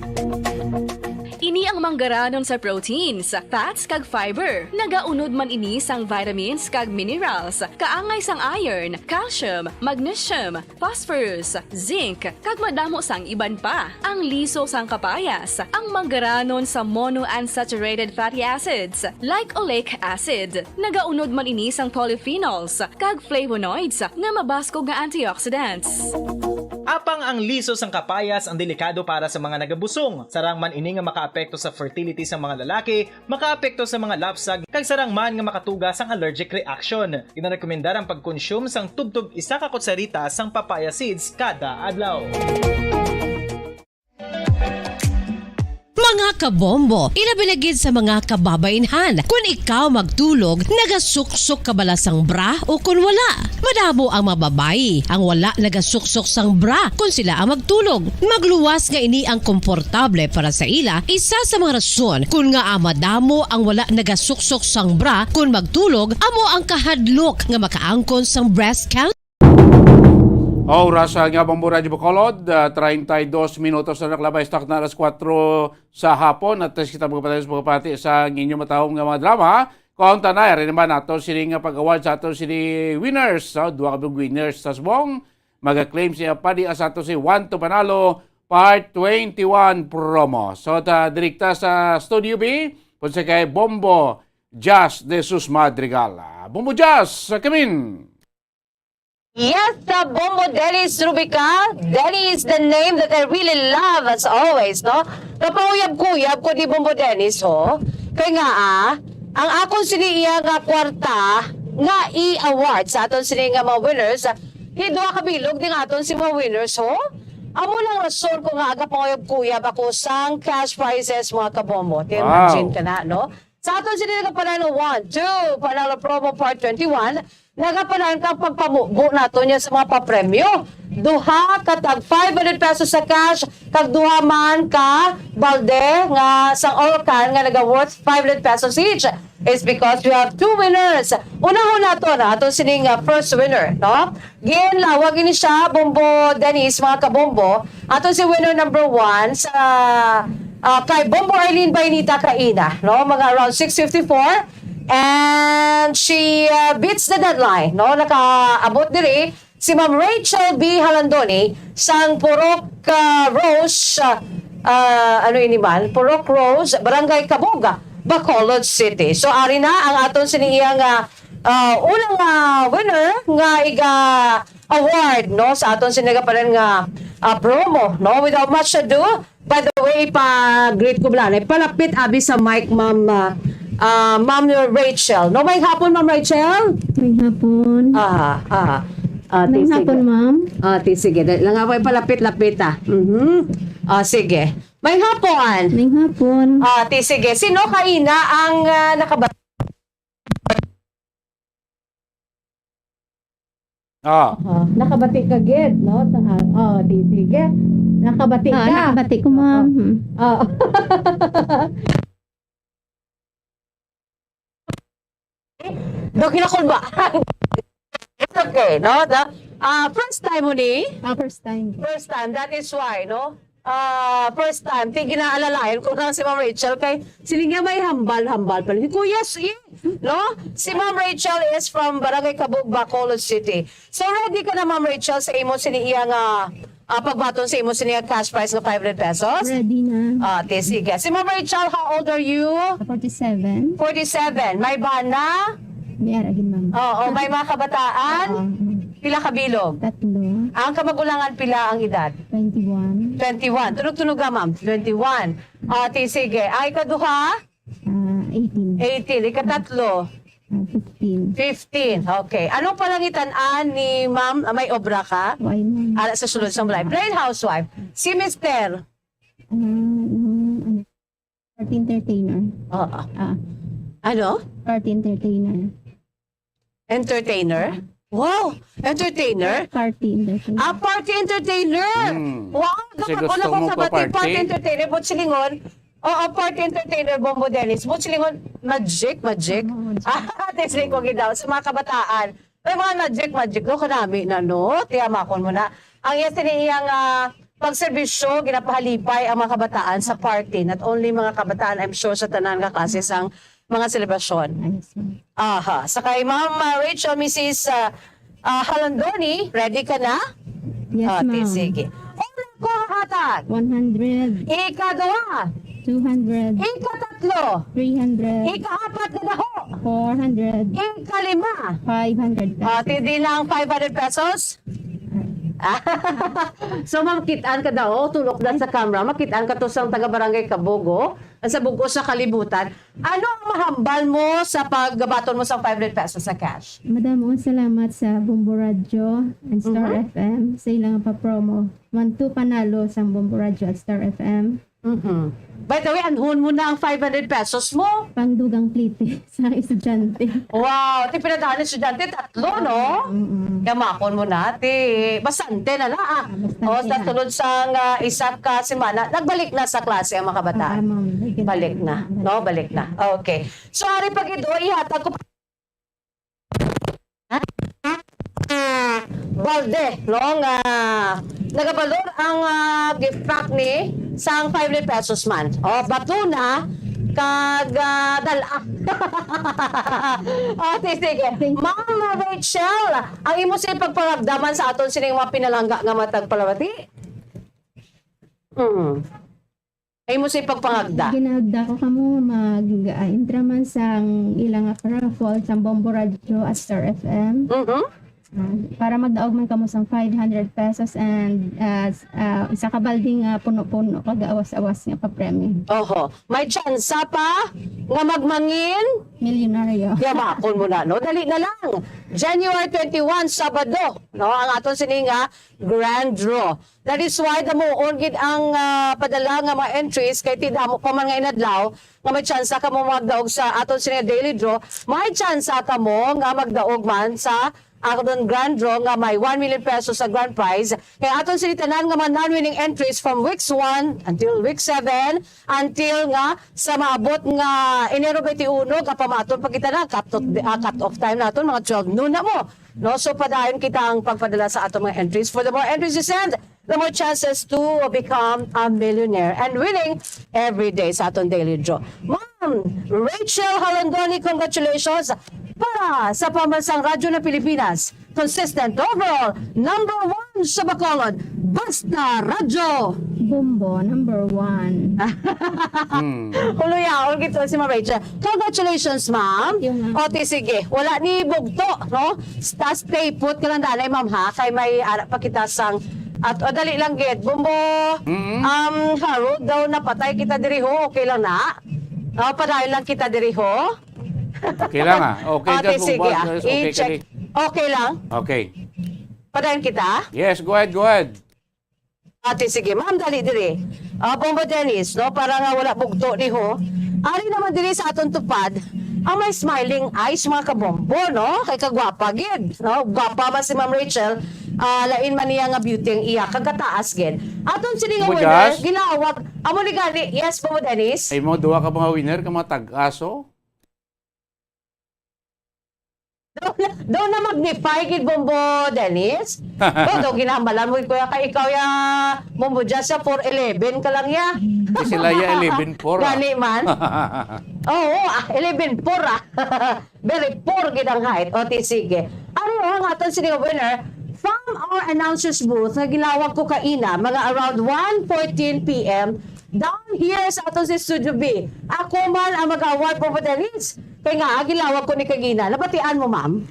Ini ang manggaranon sa proteins, fats, kag fiber. Nagaunod man ini sang vitamins kag minerals, kaangay sang iron, calcium, magnesium, phosphorus, zinc, kag madamo sang iban pa. Ang liso sang kapayas, ang manggaranon sa monounsaturated fatty acids, like oleic acid. Nagaunod man ini sang polyphenols kag flavonoids nga mabaskog nga antioxidants. Apang ang liso sang kapayas ang delikado para sa mga nagabusong. Sarang man ini nga makaapekto sa fertility sang mga lalaki, makaapekto sa mga lapsag, kag sarang man nga makatuga sang allergic reaction. Ginarekomendar ang pagkonsume sang tubtob isa ka kutsarita sang papaya seeds kada adlaw. Mga kabombo, ilabi na gid sa mga kababainhan, kun ikaw magtulog, nagasuksok ka bala sang bra o kun wala? Madamo ang mga babayi ang wala nagasuksok sang bra kun sila ang magtulog. Magluwas nga ini ang komportable para sa ila, isa sa mga rason kun ngaa madamo ang wala nagasuksok sang bra kun magtulog, amo ang kahadlok nga makaangkon sang breast cancer. Oras sa nga Bombo Radyo Bacolod, ah, treinta y dos minutos na nakalabay sa takna alas kuwatro sa hapon. At kita magpatapos magpati sa inyo matahom nga mga drama. Kung tanay, rin naman nato sini nga pag-award sa ato sini winners. So, duha ka winners sa subong. Mag-claim siya pa di sa ato si Juan Tupanalo, R twenty-one promo. So, ta, direkta sa Studio B, punsa kay Bombo Jazz de Sus Madrigal. Ah, Bombo Jazz, sa kamin. Yes, sa Bombo Dennis Rubica. Dennis, the name that I really love as always, no? Kapauyab-kuyab ko ni Bombo Dennis, ho. Kay nga, ah, ang akon sini iya nga kwarta nga i-award sa aton sini nga mga winners, ah, kay duha ka bilog din aton si mga winners, ho. Amo lang rason ko nga aga panguyab-kuyab ako sang cash prizes, mga kabombo. Wow. Imagine ka na, no? Sa aton sini nagapanalo one, two, Panalo Promo Part twenty-one, nagapanalo kang pagpamubo nato niya sa mga papremyo. Duha ka tag five hundred pesos sa cash, kag duha man ka balde nga sang Orocan nga naga-worth five hundred pesos each. It's because we have two winners. Unahon nato na aton sining, uh, first winner, no? Ginlawag ini siya, Bombo Dennis, mga kabombo. Ato si winner number one sa, ah, kay Bombo Arlene Bainita kaina, no? Mga around six fifty-four. And she, ah, beats the deadline, no? Nakaabot diri si Ma'am Rachel B Halandoni sang Purok, ah, Rose, ah, ah, ano ini man? Purok Rose, Barangay Kabuga, Bacolod City. So, ari na ang aton sini iya nga, ah, unang, ah, winner nga iga award, no, sa aton sini nagapanalo nga, ah, promo, no? Without much ado, by the way, pa-greet ko bala, eh. Palapit abi sa mic, Ma'am, ah, ah, Ma'am Rachel. No, may hapon, Ma'am Rachel? May hapon. Aha, aha. Ah, May ti, hapon, sige. Ma'am. Ah, ti, sige. Dali lang ako, palapit-lapit, ah. Mhm. Ah, sige. May hapon. May hapon. Ah, ti, sige. Sino kaina ang, ah, nakaba- Ah. Oh, nakabati ka gid, no? Sa, ah, oh, di, sige. Nakabati Ah, ka. Nakabati ko, ma'am. Oh. Hmm. Do kinakul ba? It's okay, no? The, ah, first time mo ni? Ah, first time. First time, that is why, no? Ah, first time, ti ginaalalayan ko lang si Ma'am Rachel kay sini nga may hambal-hambal pa. Kuya, si, no? Si Ma'am Rachel is from Barangay Kabug, Bacolod City. So, ready ka na, Ma'am Rachel, sa imo sini iya nga, ah, pagbaton sa imo sini nga cash prize nga five hundred pesos? Ready na. Ah, ti, sige. Si Ma'am Rachel, how old are you? Forty-seven. Forty-seven. May bana? May ara gid, ma'am. Oo, may mga kabataan? Oo. Pila ka bilog? Tatlo. Ang kamagulangan, pila ang edad? Twenty-one. Twenty-one. Tunog-tunog ka, ma'am. Twenty-one. Ah, ti, sige. Ay, kaduha? Ah, eighteen. Eighteen. Ikatatlo? Ah, fifteen. Fifteen. Okay. Anong palangitan-an ni ma'am? Ah, may obra ka? Why, ma'am? Ara sa sulod sang balay. Plain housewife. Si mister? Ah, yung, ano, party entertainer. Oo. Ah. Ano? Party entertainer. Entertainer? Wow! Entertainer? Party entertainer. Ah, party entertainer! Hmm. Wow! Kasi dapat gusto ko mo sa pa bating party? Party entertainer, but silingon, oo, party entertainer, Bombo Dennis. But silingon, magic, magic. Oo, magic. Ah, ti siling ko gid daw, sa mga kabataan. May mga magic, magic, no? Kanami na, no? Tiyamakon mo na. Ang iya sini iyang, ah, pagserbisyo, ginapahalipay ang mga kabataan sa party. Not only mga kabataan, I'm sure sa tanan nga klase sang mga selebrasyon. Yes, ma'am. Aha. Sa kay Ma'am, ah, Rachel, Missus, ah, ah, Halandoni, ready ka na? Yes, ah, ti, ma'am. Sige. Una ko hatag. One hundred. Ikaduha. Two hundred. Ikatatlo. Three hundred. Ikaapat na daho. Four hundred. Ikalima. Five hundred pesos. Ah, ti, di lang five hundred pesos? So, ma'am, kit-an ka daw, tulok na sa camera, makit-an ka to sang taga Barangay Kabugo, ang sa bug-os sa kalibutan. Ano ang mahambal mo sa pagbaton mo sa five hundred pesos sa cash? Madamo nga salamat sa Bombo Radyo and Star Mhm. F M sa ilang papromo. Mantu panalo sang Bombo Radyo at Star F M. Mhm. By the way, anhon mo na ang five hundred pesos mo? Pangdugang plite sa estudyante. Wow, ti pinadahan ng estudyante, tatlo, no? Mm-mm. Yamakon mo na, ti. Bastante na la, ah. Ah, bastante O, sa na. Sunod sang, ah, isa ka semana, nagbalik na sa klase ang mga kabataan. Ah, ma'am. Balik na, no? Balik na. Okay. So, ari pa gid, oh, ihatag ko pa balde, no, nga nagabalor ang, ah, gift pack ni sang five hundred pesos man. O, bato na, kag, ah, dala. O, ti-, sige. Thank you. Ma'am Rachel, ang imo sa ipagparamdaman sa aton sining mga pinalangga nga matag palawati? Mm. Ay mo sa ipagpangagda. Ginagda ko kamo mag, ah, intra man sang ilang raffle sang Bombo Radio at Star F M. Mhm. Ah, para magdaog man kamo sang five hundred pesos and, ah, s-, ah, isa ka balding, ah, puno-puno kag awas-awas nga papremyo. Oho. May tsansa pa nga magmangin. Milyonaryo. Yabakon mo na, no? Dali na lang. January twenty-one, Sabado, no? Ang aton sini nga grand draw. That is why damuon gid ang, ah, padala nga mga entries kay ti damo pa man nga inadlaw nga may tsansa kamo magdaog sa aton sini daily draw. May tsansa kamo nga magdaog man sa aton grand draw nga may one million pesos sa grand prize. Kay aton sini tanan nga mga non-winning entries from weeks one until week seven, until nga sa maabot nga Enero twenty-one, kapamaton pa kita na, cut off, ah, cut off time naton, mga twelve noon na mo. No? So, padayon kita ang pagpadala sa aton mga entries. For the more entries you send, the more chances to become a millionaire and winning every day sa aton daily draw. Ma'am Rachel Halandoni, congratulations para sa Pambansang Radyo ng Pilipinas. Consistent overall, number one sa Bacolod. Basta Radyo. Bombo, number one. Hmm. Uluyaon gid si Ma'am Rachel. Congratulations, ma'am. Thank you, ma'am. O, ti, sige. Wala ni bugto, no? Stay put ka lang, danay, ma'am, ha? Kay may ara pa kita sang, at, o, dali lang gid. Bombo, Mm-mm. um, Harold, daw napatay kita diri, ho. Okay lang na? O, padayon lang kita diri, ho. Okay lang, ah. Okay, O, ti, just sige, move on. Ah. Just okay ka I-check. Di. Okay lang? Okay. Padayon kita? Yes, go ahead, go ahead. O, ti, sige. Ma'am, dali diri. Ah, Bombo Dennis, no? Para nga wala bugto ni ho. Ari naman diri sa aton tupad, ang may smiling eyes, mga kabombo, no? Kay kagwapa gid, no? Gwapa man si Ma'am Rachel, ah, lain man niya nga beauty ang iya, kagkataas gid. Aton sini nga winner, Bugas? Ginawag, amo ni gani, yes, Bombo Dennis? Ay mo, duha ka mga winner, ka mga tag-aso? Daw na, daw na magnify gid, Bombo Dennis. Daw, daw ginahambalan mo, kuya, kay ikaw ya, Bombo Jazz, ya four eleven ka lang ya. Di sila ya eleven four, ah. Gani man. Oo, ah, eleven four, ah. Very poor gid ang height. O, ti, sige. Ano ang aton sini nga winner? From our announcer's booth, nga ginawag ko kaina, mga around one fourteen P M, down here sa aton sa Studio B. Ako man ang mag-award for the leads. Kay nga, ginawag ko ni kagina. Nabatian mo, ma'am?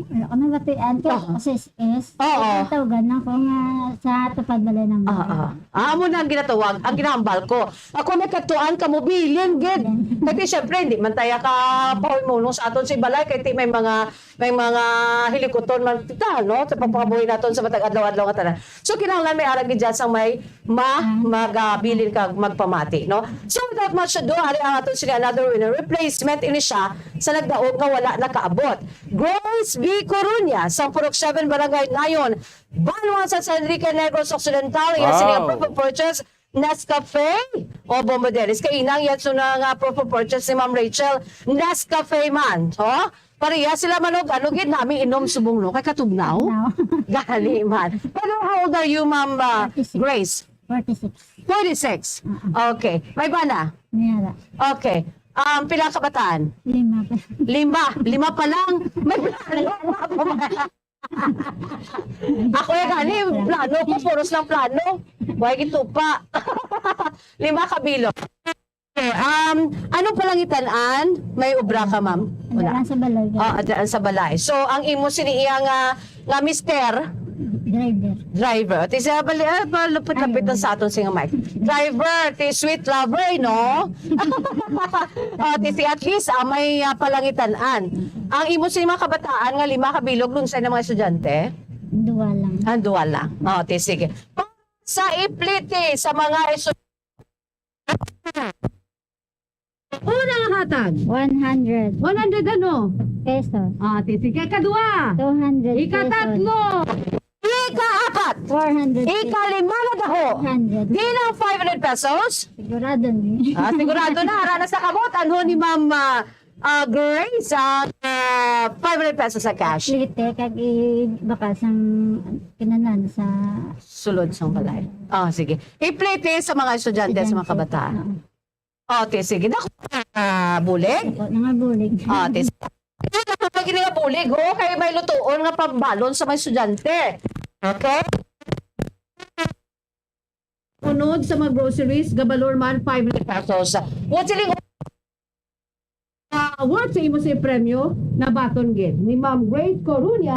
Wala ko nabatian. Kaya Aha. Ako sa S S. Oo. Ang tawagan ako nga sa Tupad Balay ng Oo. Bayan. Ah, amo na ang ginatawag, ang ginahambal ko. Ako may katuan ka mo, bilin, gid. Kasi syempre, hindi man tayo ka pahulmunong sa aton si balay, kay ti may mga, may mga hilikuton man kita, no? Sa pagpakabuhi naton sa matag adlaw-adlaw nga tanan. So, kinahanglan may arang gid dyan sang may ma-, Ah. magabilin kag magpamati, no? So, without much ado, ari ang aton sini another winner. Replacement ini siya sa nagdaog nga wala nakaabot. Grace B Coruña, sang Purok seven, Barangay Nayon, Banwa sa San Enrique Negros Occidental. Iya sini nga Wow. proof of purchase, Nescafe. O, Bombo Dennis, kainang yan so na nga proof of purchase ni Ma'am Rachel. Nescafe man. O, pareha sila man og ano gid nami inom subong, no? Kay katugnaw. No. Gani man. Pero how old are you, Ma'am, uh, Forty-six. Grace? Forty-six. Forty-six. Mm-mm. Okay. May bana? Niyara. Okay. Um, pila ka bataan? Lima pa. Lima. Lima pa lang. May plano pa ba? Ako ya gani, plano ko, puros lang plano. Way gitupa. Lima ka bilog. Okay, um, anong palangitan-an? May obra ka, ma'am? Wala. Adaan sa balay. Ah, adaan sa balay. So, ang imo sini iya nga, nga mister? Driver. Driver. Ti siya bali, ah, palapit-lapit lang sa aton sini nga mic. Driver, ti sweet lover, eh, no? Ah, ti si at least, ah, may, ah, palangitan-an. Ang imo sini mga kabataan nga lima ka bilog, lunsay na mga estudyante? Duwa lang. Ah, duwa lang. O, ti sige. Sa ipliti sa mga estudyante. Una nga hatag. One hundred. One hundred ano? Pesos. Ah, ti sige. Kadua. Two hundred Ikatatlo. Pesos. Ikaapat. Four hundred pesos. Ikalima na daho. Hundred. Di na five hundred pesos? Sigurado ni. Ah, sigurado na. Ara na sa kamot. Ano ni Ma'am, ah, ah, Grace? Ang, ah, five hundred pesos sa cash. Plite, kag i-, baka sang kinanan sa Sulod sang balay. Ah, sige. Iplite sa mga estudyante, sa mga Estudyante. Kabataan. Oo. O, ti, sige. Dako, ah, bulig? Dako na nga bulig. O, ti, sige. Pag ini nga bulig, ho, kay may lutuon nga pambalon sa mga estudyante. Okay? Unod sa mga groceries, gabalor man five hundred pesos. What siling, ah, worth sa imo sa premyo? Nabaton gid ni Ma'am Grace Coruña.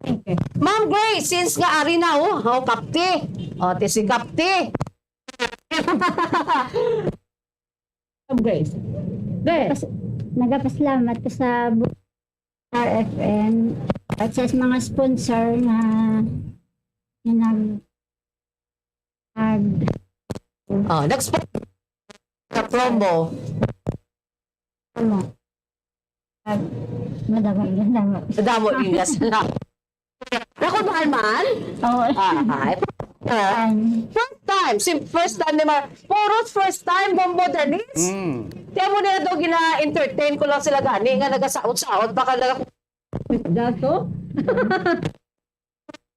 Okay. Ma'am Grace, since nga ari na, oh, oh, kapti. Oh, ti si kapti. Ma'am Grace. There. Pas-, nagapasalamat ko sa Bu-, R F M at sa mga sponsor nga, nga nag-, nag- Oh, next po. Sa promo. Ano? Nag-, madamo, madamo. Madamo din nga sila. Nakulbaan man? Oo. Ah, ay. Ah, Ay. First time. Si first time ni Mar-, puros first time, Bombo Dennis. Mm. Kaya mo na daw gina-entertain ko lang sila gani nga nagasaot-saot pa ka na. Dato?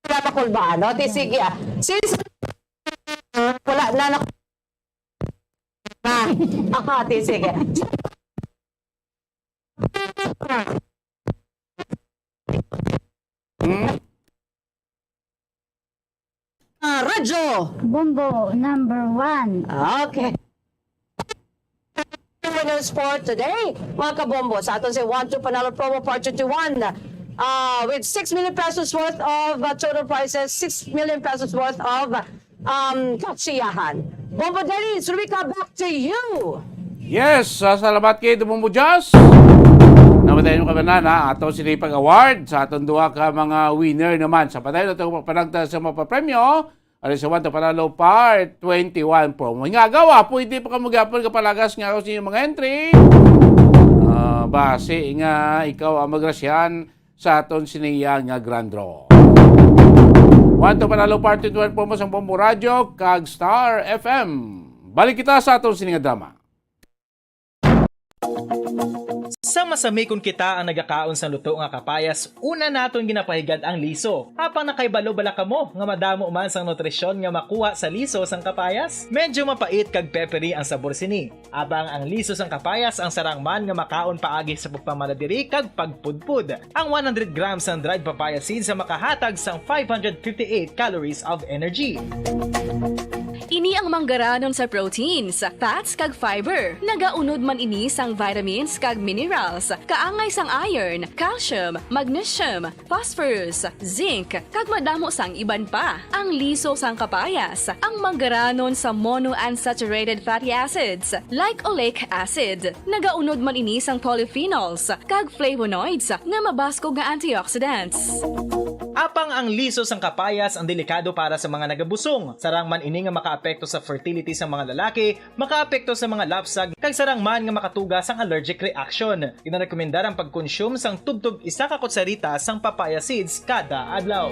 Wala pa kulbaan, no? Di sige, ah. Since wala na na, ah, ah, di sige. Hmm? Ah, radyo. Bombo number one. Okay. Winners for today, mga kabombo, sa aton sa One Two Panalo Promo Part twenty-one, ah, with six million pesos worth of, ah, total prizes, six million pesos worth of, um, katsiyahan. Bombo Dennis, Rica, back to you. Yes, ah, salamat kay Bombo Jazz. Namatay mo ka ba na, na ato sini pag-award sa aton duha ka mga winner naman. Sa patay na itong panagta sa mapapremyo, ano sa One to Panalo Part twenty-one promo. Nga agawa, pwede pa ka magyapon kapalagas nga ako sa inyong mga entry. Ah, basi nga ikaw ang magrasyan sa aton siniya nga grand draw. One to Panalo Part twenty-one promo sa Bombo Radyo kag Star F M. Balik kita sa aton sini nga drama. Sa masami kon kita ang nagakaon sang luto nga kapayas, una naton ginapahigad ang liso. Apang nakahibalo bala kamo nga madamo man sang nutrisyon nga makuha sa liso sang kapayas? Medyo mapait kag peppery ang sabor sini. Apang ang liso sang kapayas ang sarang man nga makaon paagi sa pagpamanadiri kag pagpudpod. Ang one hundred grams sang dried papaya seeds ang makahatag sang five hundred fifty-eight calories of energy. Ini ang manggaranon sa proteins, fats, kag fiber. Nagaunod man ini sang vitamins kag minerals, kaangay sang iron, calcium, magnesium, phosphorus, zinc, kag madamo sang iban pa. Ang liso sang kapayas, ang manggaranon sa monounsaturated fatty acids, like oleic acid. Nagaunod man ini sang polyphenols kag flavonoids nga mabaskog nga antioxidants. Apang ang liso sang kapayas ang delikado para sa mga nagabusong. Sarang man ini nga makaapekto sa fertility sa mga lalaki, makaapekto sa mga lapsag, kag sarang man nga makatuga sang allergic reaction. Ginarekomendar ang pagkonsume sang tubtob isa ka kutsarita sang papaya seeds kada adlaw.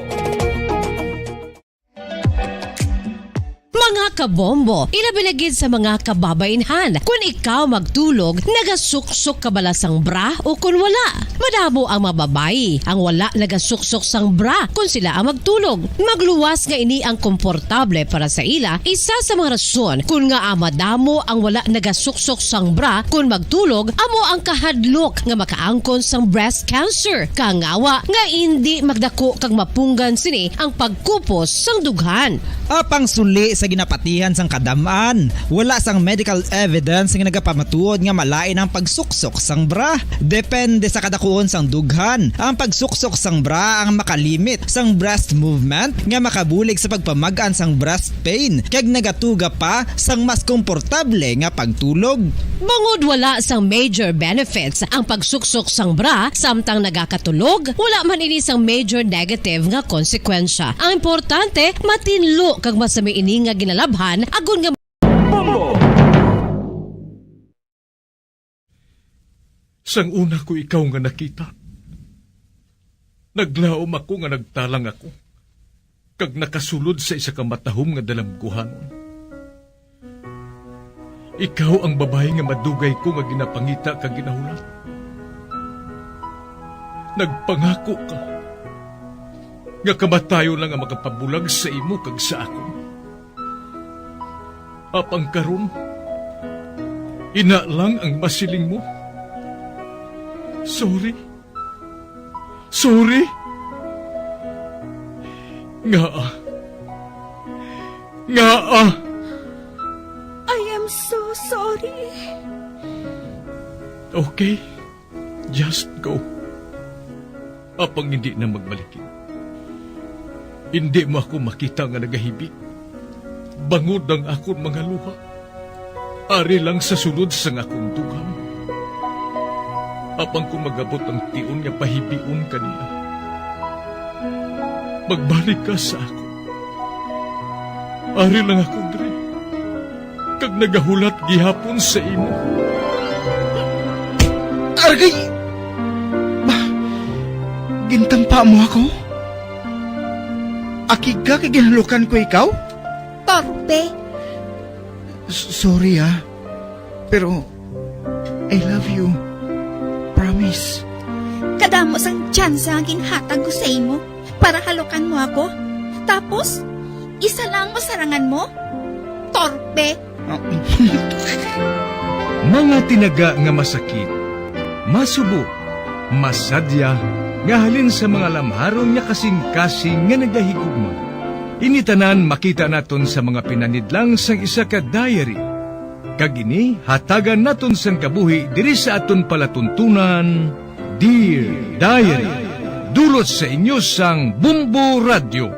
Mga kabombo, ilabi na gid sa mga kababainhan, kun ikaw magtulog, nagasuksok ka bala sang bra o kun wala? Madamo ang mga babayi ang wala nagasuksok sang bra kun sila ang magtulog. Magluwas nga ini ang komportable para sa ila. Isa sa mga rason kun ngaa madamo ang wala nagasuksok sang bra kun magtulog amo ang kahadlok nga makaangkon sang breast cancer, kangawa nga indi magdako kag mapunggan sini ang pagkupos sang dughan. Apang suli sa ginapatihan sang kadam-an, wala sang medical evidence nga nagapamatuod nga malain ang pagsuksok sang bra. Depende sa kadakuon sang dughan, ang pagsuksok sang bra ang makalimit sang breast movement nga makabulig sa pagpamag-an sang breast pain kag nagatuga pa sang mas komportable nga pagtulog. Bangod wala sang major benefits ang pagsuksok sang bra samtang nagakatulog, wala man ini sang major negative nga konsekwensya. Ang importante, matinlo kag masami ini nga ginalabhan agod nga Bombo! Sang una ko ikaw nga nakita, naglaom ako nga nagtalang ako, kag nakasulod sa isa ka matahom nga dalamguhanon. Ikaw ang babayi nga madugay ko nga ginapangita kag ginahulat. Nagpangako ka nga kamatayon lang ang makapabulag sa imo kag sa akon. Apang karon, ina lang ang masiling mo. Sorry. Sorry. Ngaa? Ngaa? I am so sorry. Okay, just go. Apang hindi na magbalik. Hindi mo ako makita nga nagahibi, bangod ang akon mga luha. Ari lang sa sulod sang akon dugang. Apang kon mag-abot ang tion nga pahibion ka niya, magbalik ka sa akon. Ari lang ako diri, kag nagahulat gihapon sa imo. Aragay! Ba, gintampa mo ako? Akig ka kay ginhalukan ko ikaw? Torpe! S-, sorry, ah. Pero, I love you. Promise. Kadamo sang tsansa ang ginhatag ko sa imo para halukan mo ako. Tapos, isa lang masarangan mo? Torpe! Mga tinaga nga masakit, masubo, masadya, nga halin sa mga lamharon nga kasing-kasing nga nagahigugma. Ini tanan makita naton sa mga pinanidlang sang isa ka diary. Kag ini hatagan naton sang kabuhi diri sa aton palatuntunan, Dear Diary. Dulot sa inyo sang Bombo Radyo.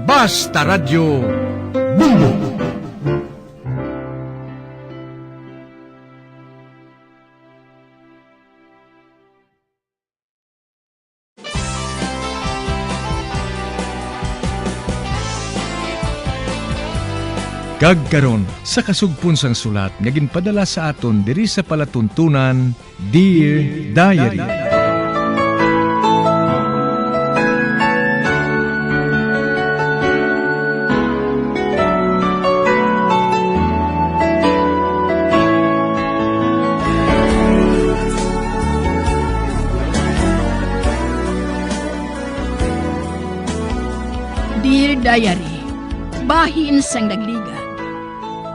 Basta Radyo, Bombo! Kag karon, sa kasugpon sang sulat nga ginpadala sa aton diri sa palatuntunan, Dear Diary. Dear Diary, bahin sang nagligad.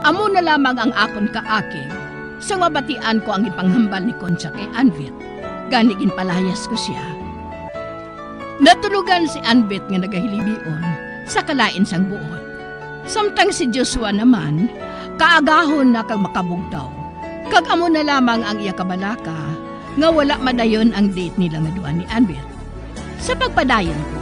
Amo na lamang ang akon kaakig sang mabatian ko ang ipanghambal ni Concha kay Anvit, gani ginpalayas ko sia. Natulogan si Anvit nga nagahilibion sa kalain sang buot, samtang si Joshua naman kaagahon na kag makabugtaw, kag amo na lamang ang iya kabalaka nga wala madayon ang date nila nga duha ni Anvit. Sa pagpadayon ko,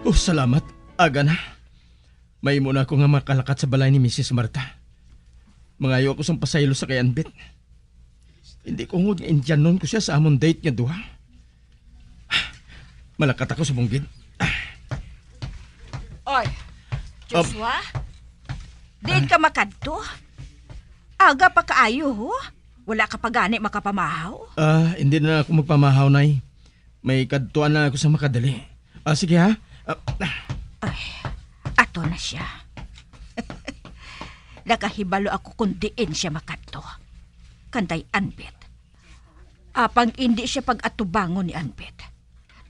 Oh, salamat. Aga na. Mahimo na ako nga makalakat sa balay ni Misis Marta. Mangayo ako sang pasaylo sa kay Anbit. Hindi ko hungod nga Indianon ko siya sa amon date nga duha. Malakat ako sa bungkid. Oy, Joshua, diin ka makadto? Aga pa kaayo, ho? Wala ka pa gani makapamahaw? Ah, hindi na ako magpamahaw, Nay. May kadtuan lang ako sa makadali. Ah, sige, ha? Ah, Ay, ato na siya. Nakahibalo ako kung diin siya makadto. Kanday Anbit. Apang indi siya pag-atubangon ni Anbit,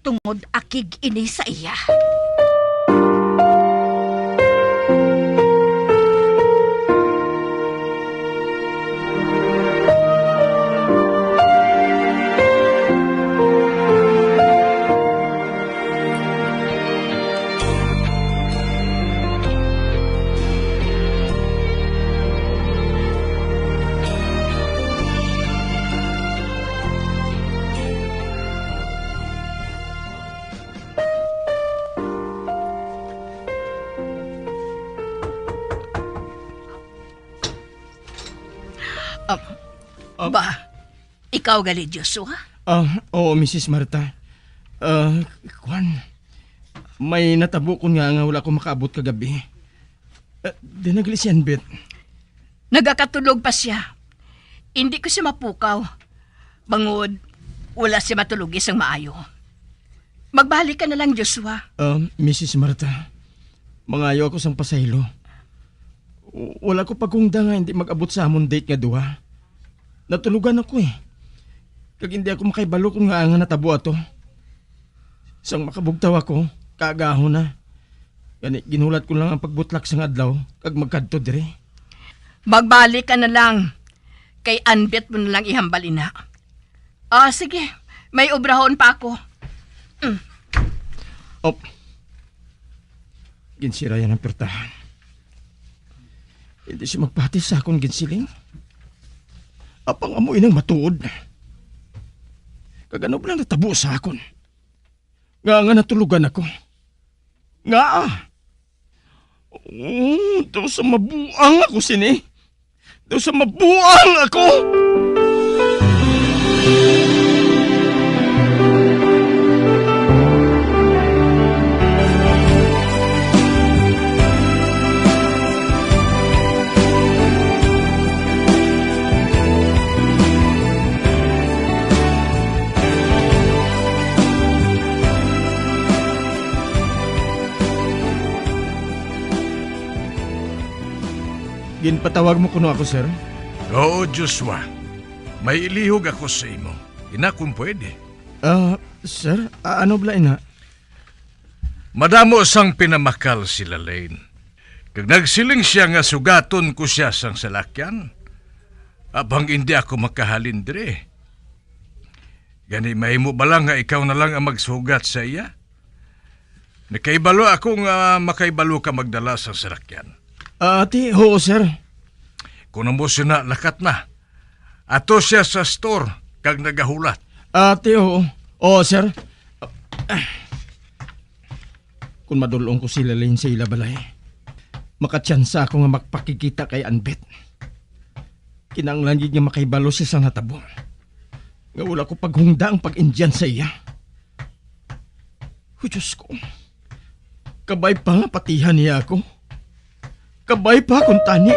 tungod akig ini sa iya. Ah, ah, ba, ikaw gali, Joshua? Ah, oo, Misis Marta. Ah, kwan, may natabo ko nga, nga wala ko makaabot kagabi. Ah, di nagli si Anbit. Nagakatulog pa siya. Hindi ko siya mapukaw. Bangod, wala siya matulog isang maayo. Magbalik ka na lang, Joshua. Ah, Misis Marta, mangayo ako sang pasaylo. W-, wala ko paghungda nga hindi mag-abot sa amon date nga duha. Natulogan ako, eh. Kag hindi ako makahibalo kung ngaa nga natabo ato. Sang makabugtaw ako, kaagahon na. Gani, ginhulat ko lang ang pagbutlak sang adlaw kag magkadto diri. Magbalik ka na lang. Kay Anbet mo na lang ihambal ina. Ah, sige. May obrahon pa ako. Mm. Op. Ginsirayan ang pertahan. Hindi siya magpati sa akon ginsiling. Apang amo inang matuod. Kag ano bala natabo sa akon? Nga nga natulugan ako. Nga, ah. Oh, daw sa mabuang ako sini. Daw sa mabuang ako. Ginpatawag mo kuno ako, sir? Oo, Joshua. May ilihog ako sa imo. Ina, kung pwede. Ah, sir, a-, ano bala ina? Madamo sang pinamakal si Lalaine. Kag nagsiling sia nga sugaton ko sia sang salakyan. Apang indi ako makahalin diri. Gani, mahimo bala nga ikaw na lang ang magsugat sa iya? Nakahibalo ako nga makahibalo ka magdala sa salakyan. Ah, ati, oo, sir. Kung amo sina, lakat na. Ato sia sa store kag nagahulat. Ati, oo. Oo, sir. Kung madul-ong ko si Lalaine sa ila balay, makatsansa ako nga magpakigkita kay Anbet. Kinahanglan gid nga makahibalo siya sa natabo, nga wala ko paghungda ang pag-Indian sa iya. O Diyos ko, kabay pa nga patihan niya ako. Kabay pa kuntani.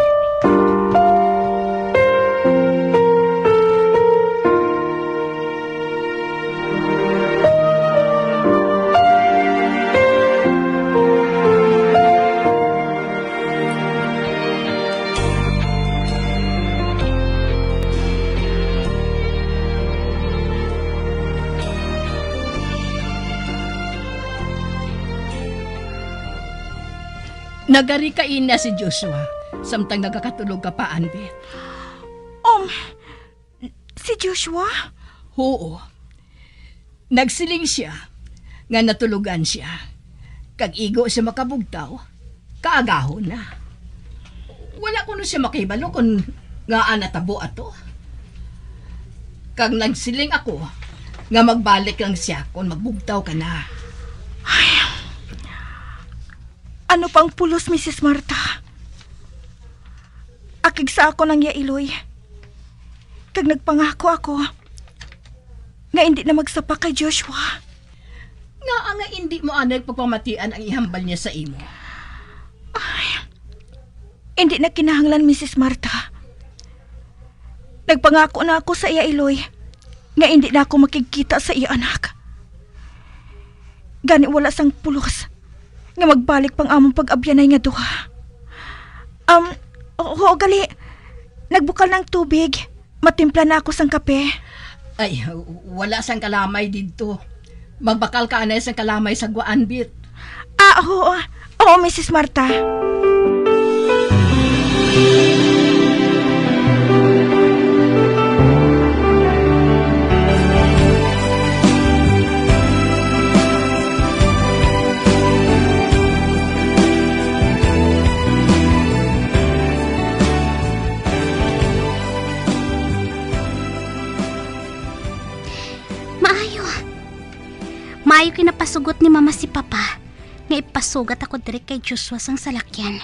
Nagari kaina si Joshua, samtang nagakatulog ka pa, Anbet. Um, si Joshua? Huo. Nagsiling sia nga natulogan sia. Kag igo sia makabugtaw, kaagahon na. Wala kuno sia makahibalo kon ngaa natabo ato. Kag nagsiling ako nga magbalik lang sia kon magbugtaw ka na. Ay, ano pang pulos, Misis Martha? Akig sa akon ang iya iloy. Kag nagpangako ako nga indi na magsapa kay Joshua. Ngaa nga indi mo anay pagpamatian ang ihambal niya sa imo? Ay, indi na kinahanglan, Misis Martha. Nagpangako na ako sa iya iloy nga indi na ako makigkita sa iya anak. Gani wala sang pulos nga magbalik pang among pag-abyanay nga duha. Um, oo, gali. Nagbukal na ang tubig. Matimpla na ako sang kape. Ay, wala sang kalamay didto. Magbakal ka anay sang kalamay sa gwa, Anbet. Ah, oo. Oo, Misis Martha. Maayo. Maayo kinapasugot ni Mama si Papa nga ipasugat ako diri kay Joshua sang salakyan.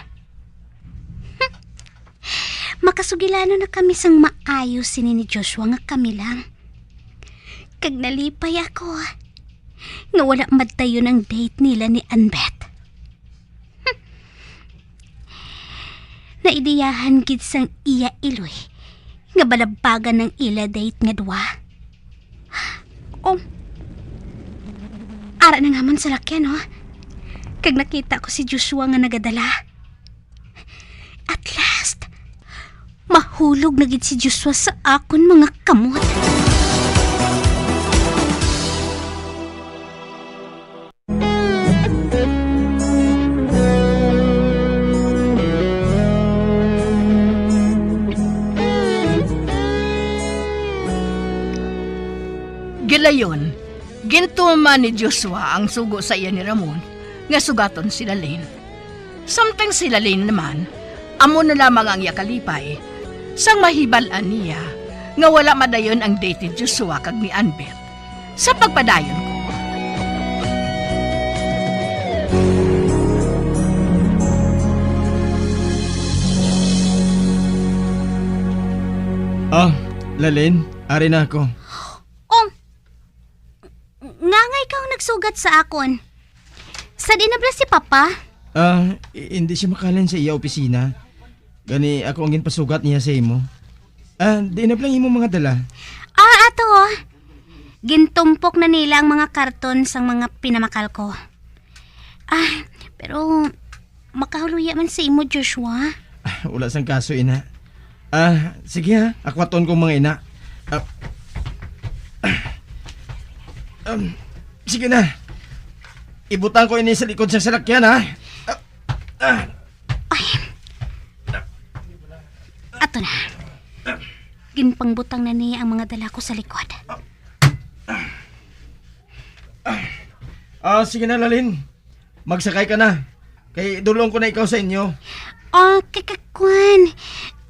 Makasugilanon na kami sang maayo sini ni Joshua nga kami lang. Kag nalipay ako nga wala madayon ang date nila ni Anbet. Naidiyahan gid sang iya iloy nga balabagan ang ila date nga duwa. Oh. Ara na nga man salakyan, oh. Kag nakita ko si Joshua nga nagadala. At last, mahulog na gid si Joshua sa akon mga kamot. Dayon, gintuman ni Joshua ang sugo sa iya ni Ramon nga sugaton si Lalin. Samtang si Lalin naman, amo na lamang ang iya kalipay sang mahibal-an niya nga wala madayon ang date ni Joshua kag ni Anbert. Sa pagpadayon ko. Ah, Lalin, ari na ako. Oh, nga nga ikaw nagsugat sa akon. Sa di na bala si Papa? Ah, i- hindi siya makalin sa iya opisina. Gani ako ang ginpasugat niya sa imo. Ah, di na bala ang imong mga dala? Ah, ato, oh. Gintumpok na nila ang mga karton sang mga pinamakal ko. Ah, pero makahuloya man sa imo, Joshua. Ah, wala sang kaso, ina. Ah, sige ha, akwaton ko mga ina. Ah, um, sige na. Ibutang ko ini sa likod sa salakyan, ha? Ah, ah. Ay. Ato na. Ginpangbutang na niya ang mga dala ko sa likod. Ah, sige na, Lalin. Magsakay ka na. Kay dulong ko na ikaw sa inyo. Ah, kakakwan.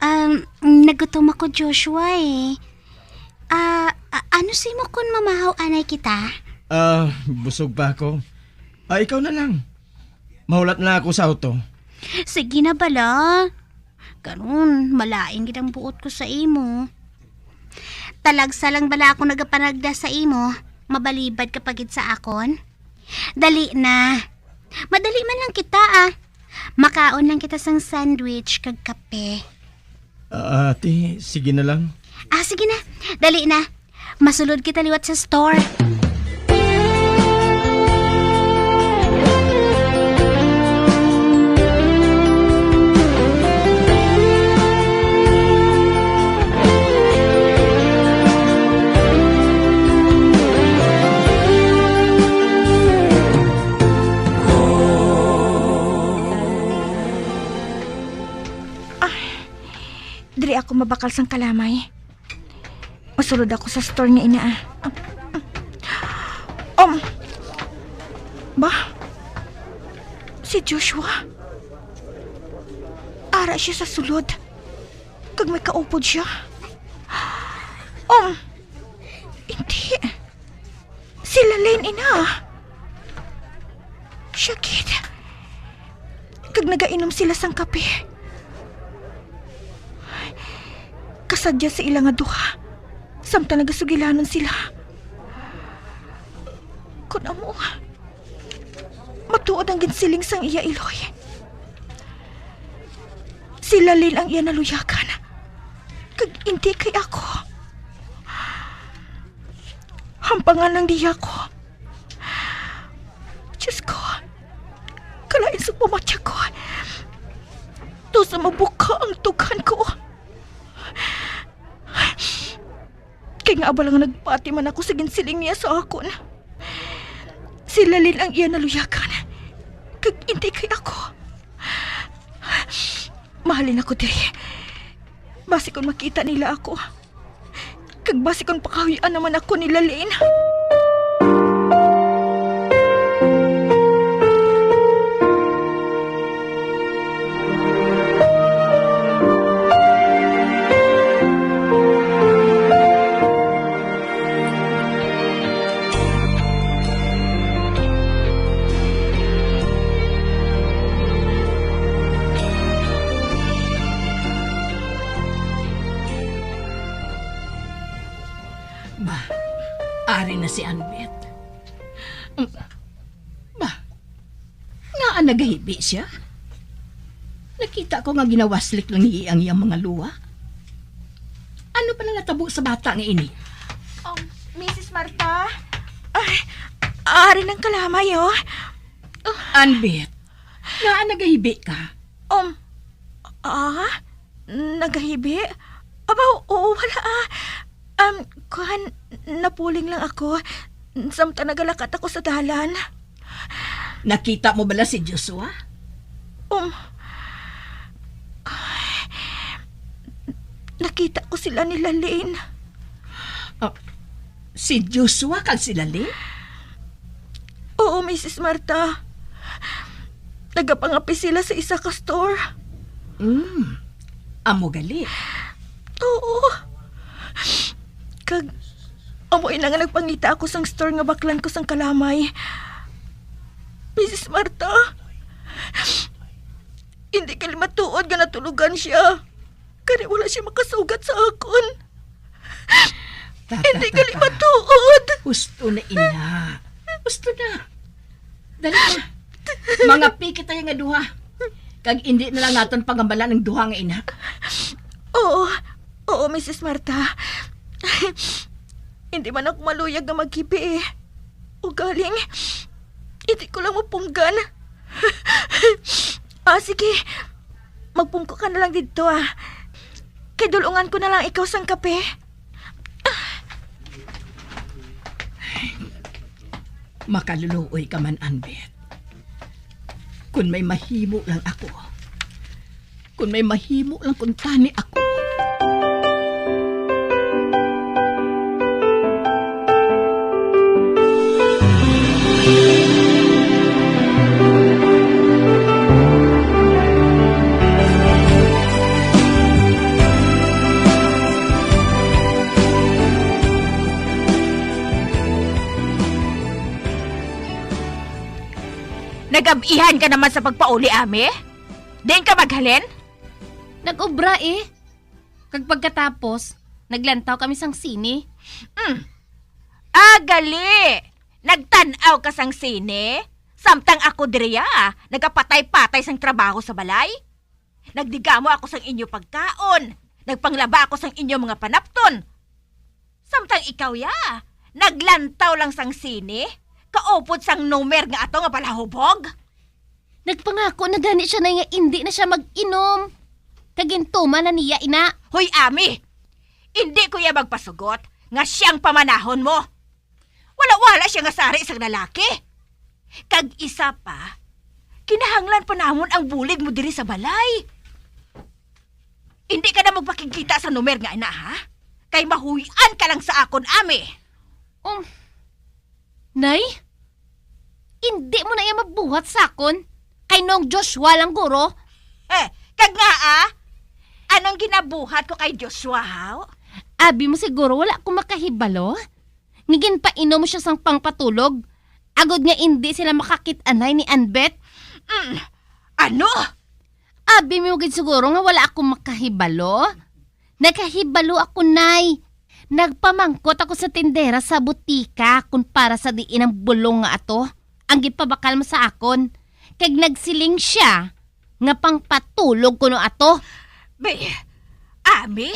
Um, nagutom ako, Joshua, eh. Ah, a- ano si mo kun mamahaw anay kita? Ah, busog pa ako. Ah, ikaw na lang. Mahulat na ako sa auto. Sige na bala. Karon, malain gid ang buot ko sa imo. Talagsa lang bala ako nagapanagda sa imo, mabalibad ka pa gid sa akon? Dali na. Madali man lang kita, ah. Makaon lang kita sang sandwich kag kape. Ah, ate, sige na lang. Ah, sige na. Dali na. Masulod kita liwat sa store. Diri ako mabakal sang kalamay. Masulod ako sa store nga ina, ah. Um, ba? Si Joshua? Ara siya sa sulod. Kag may kaupod siya. Um, hindi. Si Lalin, ina. Siya gid. Kag nagainom sila sang kape. Kasadya sa ila nga duha, samtang nagasugilanon sila. Kun amo, matuod ang ginsiling sang iya iloy. Si Lalin ang iya naluyagan, kag indi kay ako. Hampangan lang niya ako. Diyos ko, kalain sa pamatya ko. Tusa mabuka ang dughan ko. Kay nga abala nga nagpati man ako sa ginsiling niya sa akon. Si Lalin ang iya naluyagan, kag indi kay ako. Mahalin ako diri. Basi kon makita nila ako, kag basi kon pakahuy-an naman ako ni Lalin. Ba, ari na si Anbet. Ba, ngaa nagahibi siya? Nakita ko nga ginawaslik lang niya ang iyang mga luha. Ano pala natabo sa bata nga ini? Um, Missus Martha? Ay, ari ng kalamay, oh. Anbet, ngaa nagahibi ka? Um, ah? Nagahibi? Aba, oo, wala, ah. Um, kuan, napuling lang ako. Samtang nagalakat ako sa dalan. Nakita mo bala si Joshua? Um, nakita ko sila ni Lalin. Ah, Si Joshua kag si Lali? Oo, Misis Martha. Nagapangape sila sa isa ka store. Hmm. Amo gali? Oo. Kag amo ina nga nagpangita ako sang store nga baklan ko sang kalamay. Misis Martha, hindi ka matuod nga natulogan siya. Kani wala siya makasugat sa akon. Ta, ta, Hindi ta, gali ta. matuod. Husto na, ina. Husto na. Dali na. Mangape kita nga duha. Kag hindi na lang naton pangambalan ang duha nga ina. Oo. Oo, Misis Martha. Hindi man ako maluyag nga maghibi eh. Ugaling, hindi ko lang mapunggan. Ah, sige. Magpungko ka na lang didto, ah. Kay dulungan ko na lang ikaw sang kape. Makaluluoy ka man, Anbet. Kung may mahimo lang ako, kung may mahimo lang kuntani ako. Nag-ab-ihan ka naman sa pagpauli, Ami? Diin ka maghalin? Nag-obra, eh. Kag pagkatapos, naglantaw kami sang sine. Mm. Ah, gali! Nagtan-aw ka sang sine? Samtang ako diriya, nagapatay-patay sang trabaho sa balay. Nagdigamo ako sang inyo pagkaon. Nagpanglaba ako sang inyo mga panapton. Samtang ikaw, ya, naglantaw lang sang sine, kaupod sang numer nga ato nga palahubog. Nagpangako na gani siya, Nay, nga indi na siya mag-inom. Kag gintuman na niya ina. Hoy, Ami! Indi ko iya magpasugot nga siyang pamanahon mo. Wala-wala siya nga sari sang lalaki. Kag isa pa, kinahanglan pa namon ang bulig mo diri sa balay. Indi ka na magpakigkita sa numer nga ina, ha? Kay mahuy-an ka lang sa akon, Ami. Um, Nay? Indi mo na iya mabuhat sa akon. Kay Nong Joshua lang guro. Eh, kag nga, ah? Anong ginabuhat ko kay Joshua, haw? Abi mo siguro wala ko makahibalo? Nga ginpainom mo siya sang pangpatulog, agod nga indi sila makakit-anay ni Anbet? Mm, ano? Abi mo gid siguro nga wala ako makahibalo? Nakahibalo ako, Nay. Nagpamangkot ako sa tindera sa butika kung para sa diin ang bulong nga ato ang gipabakal mo sa akon. Kag nagsiling siya nga pangpatulog kuno ato. Be, Ami?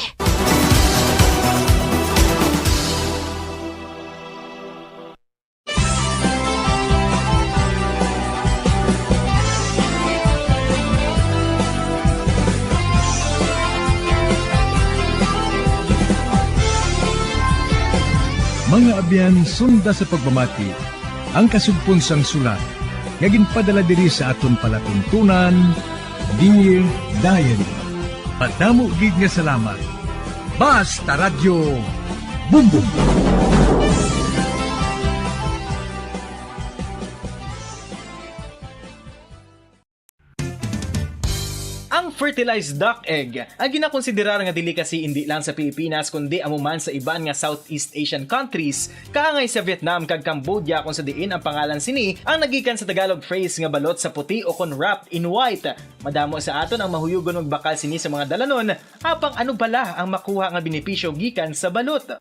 Mga abyan, sunda sa pagpamati ang kasugpon sang sulat nga ginpadala diri sa aton palatuntunan, Dear Diary. Madamo gid nga salamat. Basta Radyo Bumbong. Ang fertilized duck egg, ang ginakonsiderar nga delicacy indi lang sa Pilipinas, kundi amo man sa iban nga Southeast Asian countries, kaangay sa Vietnam kag Cambodia, kung sa diin ang pangalan sini ang nagikan sa Tagalog phrase nga balot sa puti o kon wrapped in white. Madamo sa aton ang mahuyugon magbakal sini sa mga dalanon, apang ano bala ang makuha nga benepisyo gikan sa balot?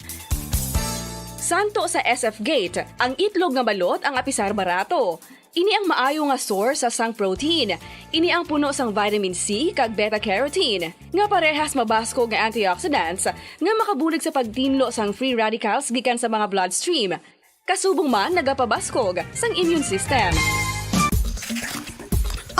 Santo sa S F Gate, ang itlog nga balot ang apisar barato. Ini ang maayo nga source sang protein. Ini ang puno sang vitamin C kag beta-carotene, nga parehas mabaskog nga antioxidants nga makabulig sa pagtinlo sang free radicals gikan sa mga bloodstream. Kasubong man nagapabaskog sang immune system.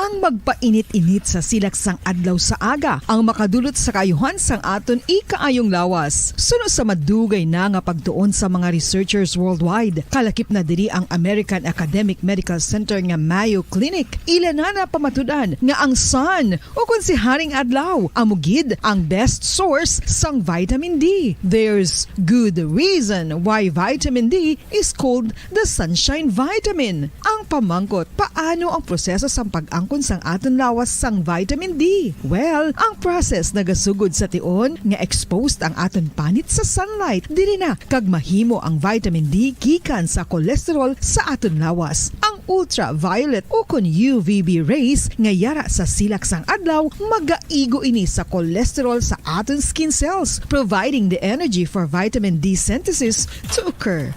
Ang magpainit-init sa silak sang adlaw sa aga ang makadulot sa kaayuhan sang aton ikaayong lawas. Suno sa madugay na nga pagtuon sa mga researchers worldwide, kalakip na diri ang American Academic Medical Center nga Mayo Clinic, ila na napamatud-an nga ang sun, o kon si Haring Adlaw, amo gid ang best source sang vitamin D. There's good reason why vitamin D is called the sunshine vitamin. Ang pamangkot, paano ang proseso sang pag-angkon sang aton lawas sang vitamin D? Well, ang process nagasugod sa tion nga exposed ang aton panit sa sunlight. Diri na kag mahimo ang vitamin D gikan sa cholesterol sa aton lawas. Ang ultraviolet o kon U V B rays nga yara sa silak sang adlaw magaigo ini sa cholesterol sa aton skin cells, providing the energy for vitamin D synthesis to occur.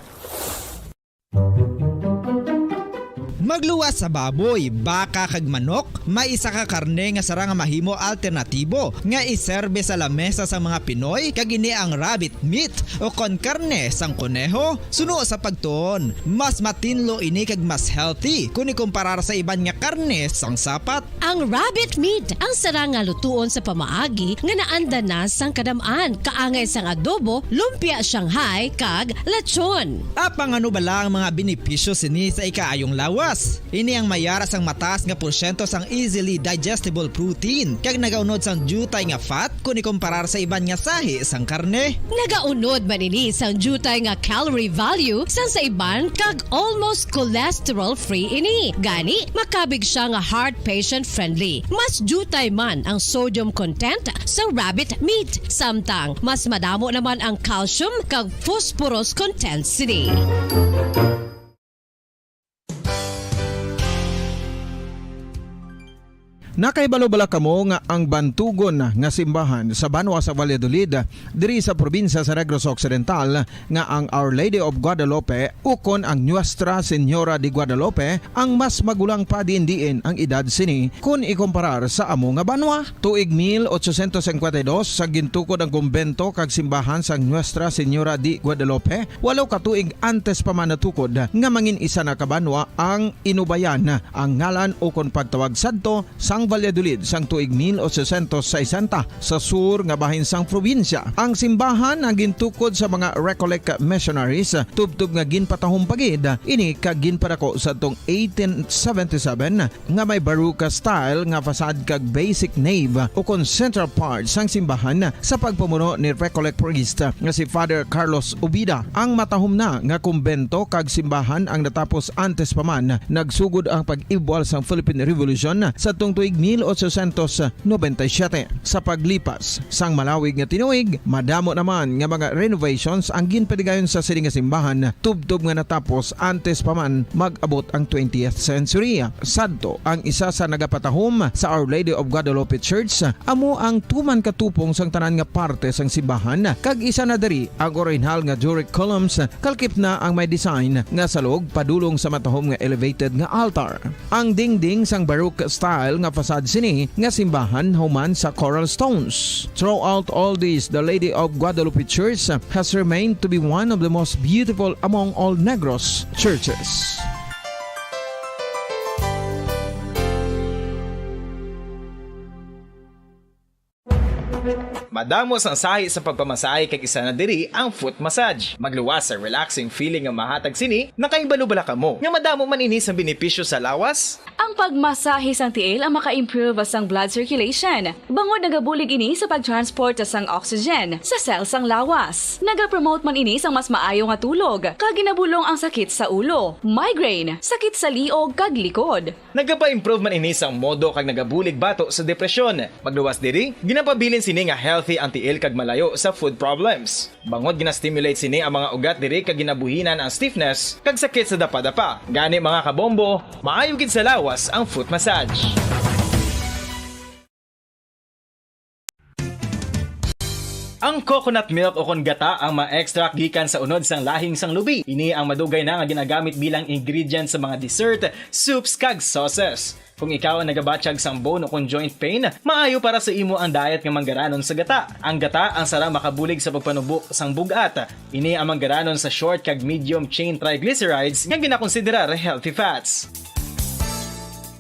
Magluwas sa baboy, baka, kag manok, may isa ka karne nga sarang nga mahimo alternatibo nga iserbe sa lamesa sang mga Pinoy, kag ini ang rabbit meat o kon karne sang koneho. Suno sa pagtuon, mas matinlo ini kag mas healthy kon ikumparar sa iban nga karne sang sapat. Ang rabbit meat ang sarang nga lutuon sa pamaagi nga naanda na sang kadam-an, kaangay sang adobo, lumpia Shanghai, kag lechon. Apang ano bala ang mga benepisyo sini sa ikaayong lawas? Ini ang mayara sang mataas nga porsyento sang easily digestible protein, kag nagaunod sang diutay nga fat kon ikumparar sa iban nga sahi sang karne. Nagaunod man ini sang diutay nga calorie value sang sa iban, kag almost cholesterol-free ini. Gani, makabig sia nga heart patient-friendly. Mas diutay man ang sodium content sa rabbit meat, samtang mas madamo naman ang calcium kag phosphorus content sini. Nakahibalo bala kamo nga ang bantugon nga simbahan sa banwa sa Valladolid, diri sa probinsya sa Negros Occidental, nga ang Our Lady of Guadalupe ukon ang Nuestra Señora de Guadalupe ang mas magulang pa diin-diin ang edad sini kon ikumparar sa amo nga banwa? Tuig mil ochocientos cincuenta y dos, sa gintukod ang kumbento kag simbahan sang Nuestra Señora de Guadalupe, walo ka tuig antes pa man natukod nga mangin isa na ka banwa ang Inubayan, ang ngalan ukon pagtawag sadto sang Valladolid sang tuig mil ochocientos sesenta, sa sur nga bahin sang probinsya. Ang simbahan ang gintukod sa mga Recollect missionaries, tubtob nga ginpatahom pa gid ini kag ginpadako sadtong eighteen seventy-seven, nga may Baroque style nga facade kag basic nave ukon central part sang simbahan sa pagpamuno ni Recollect priest nga si Father Carlos Ubida. Ang matahom na nga kumbento kag simbahan ang natapos antes pa man nagsugod ang pag-ibwal sang Philippine Revolution sadtong tuig mil ochocientos noventa y siete. Sa paglipas sang malawig nga tinuig, madamo naman nga mga renovations ang ginpadigayon sa sini nga simbahan, tubtob nga natapos antes pa man mag-abot ang twentieth century. Sadto, ang isa sa nagapatahom sa Our Lady of Guadalupe Church amo ang tuman ka tupong sang tanan nga parte sang simbahan, kag isa na diri ang orihinal nga Doric columns, kalkip na ang may design nga salog padulong sa matahom nga elevated nga altar. Ang dingding sang Baroque style nga facade sini nga simbahan human sa coral stones. Throughout all this, the Lady of Guadalupe Church has remained to be one of the most beautiful among all Negros churches. Madamo sang sahi sa pagpamasahe, kag isa na diri ang foot massage. Magluwas sa relaxing feeling nga mahatag sini. Nakahibalo bala kamo nga madamo man ini sang benepisyo sa lawas? Ang pagmasahe sang tiil ang maka-improve sang blood circulation, bangod nagabulig ini sa pag-transport sang oxygen sa cell sang lawas. Nagapromote man ini sang mas maayo nga tulog, kag ginabulong ang sakit sa ulo, migraine, sakit sa liog, kag likod. Nagapa-improve man ini sang modo kag nagabulig bato sa depresyon. Magluwas diri, ginapabilin sini nga healthy ang tiil kag malayo sa foot problems. Bangod gina-stimulate sini ang mga ugat diri kag ginabuhinan ang stiffness kag sakit sa dapadapa. Gani, mga kabombo, maayo gid sa lawas ang foot massage. Ang coconut milk o kon gata ang ma-extract gikan sa unod sang lahing sang lubi. Ini ang madugay na nga ginagamit bilang ingredient sa mga dessert, soups, kag sauces. Kung ikaw ang nagabatyag sang bone o kon joint pain, maayo para sa imo ang diet nga manggaranon sa gata. Ang gata ang sarang makabulig sa pagpanubo sang bug-at. Ini ang manggaranon sa short kag medium chain triglycerides nga ginakonsiderar healthy fats.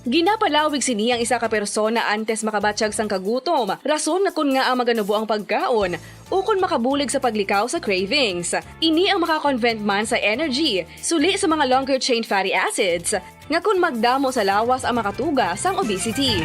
Ginapalawig sini ang isa ka persona antes makabatyag sang kagutom, rason nga kon ngaa maganubo ang pagkaon, ukon makabulig sa paglikaw sa cravings. Ini ang maka-convert man sa energy, suli sa mga longer chain fatty acids, nga kon magdamo sa lawas ang makatuga sang obesity.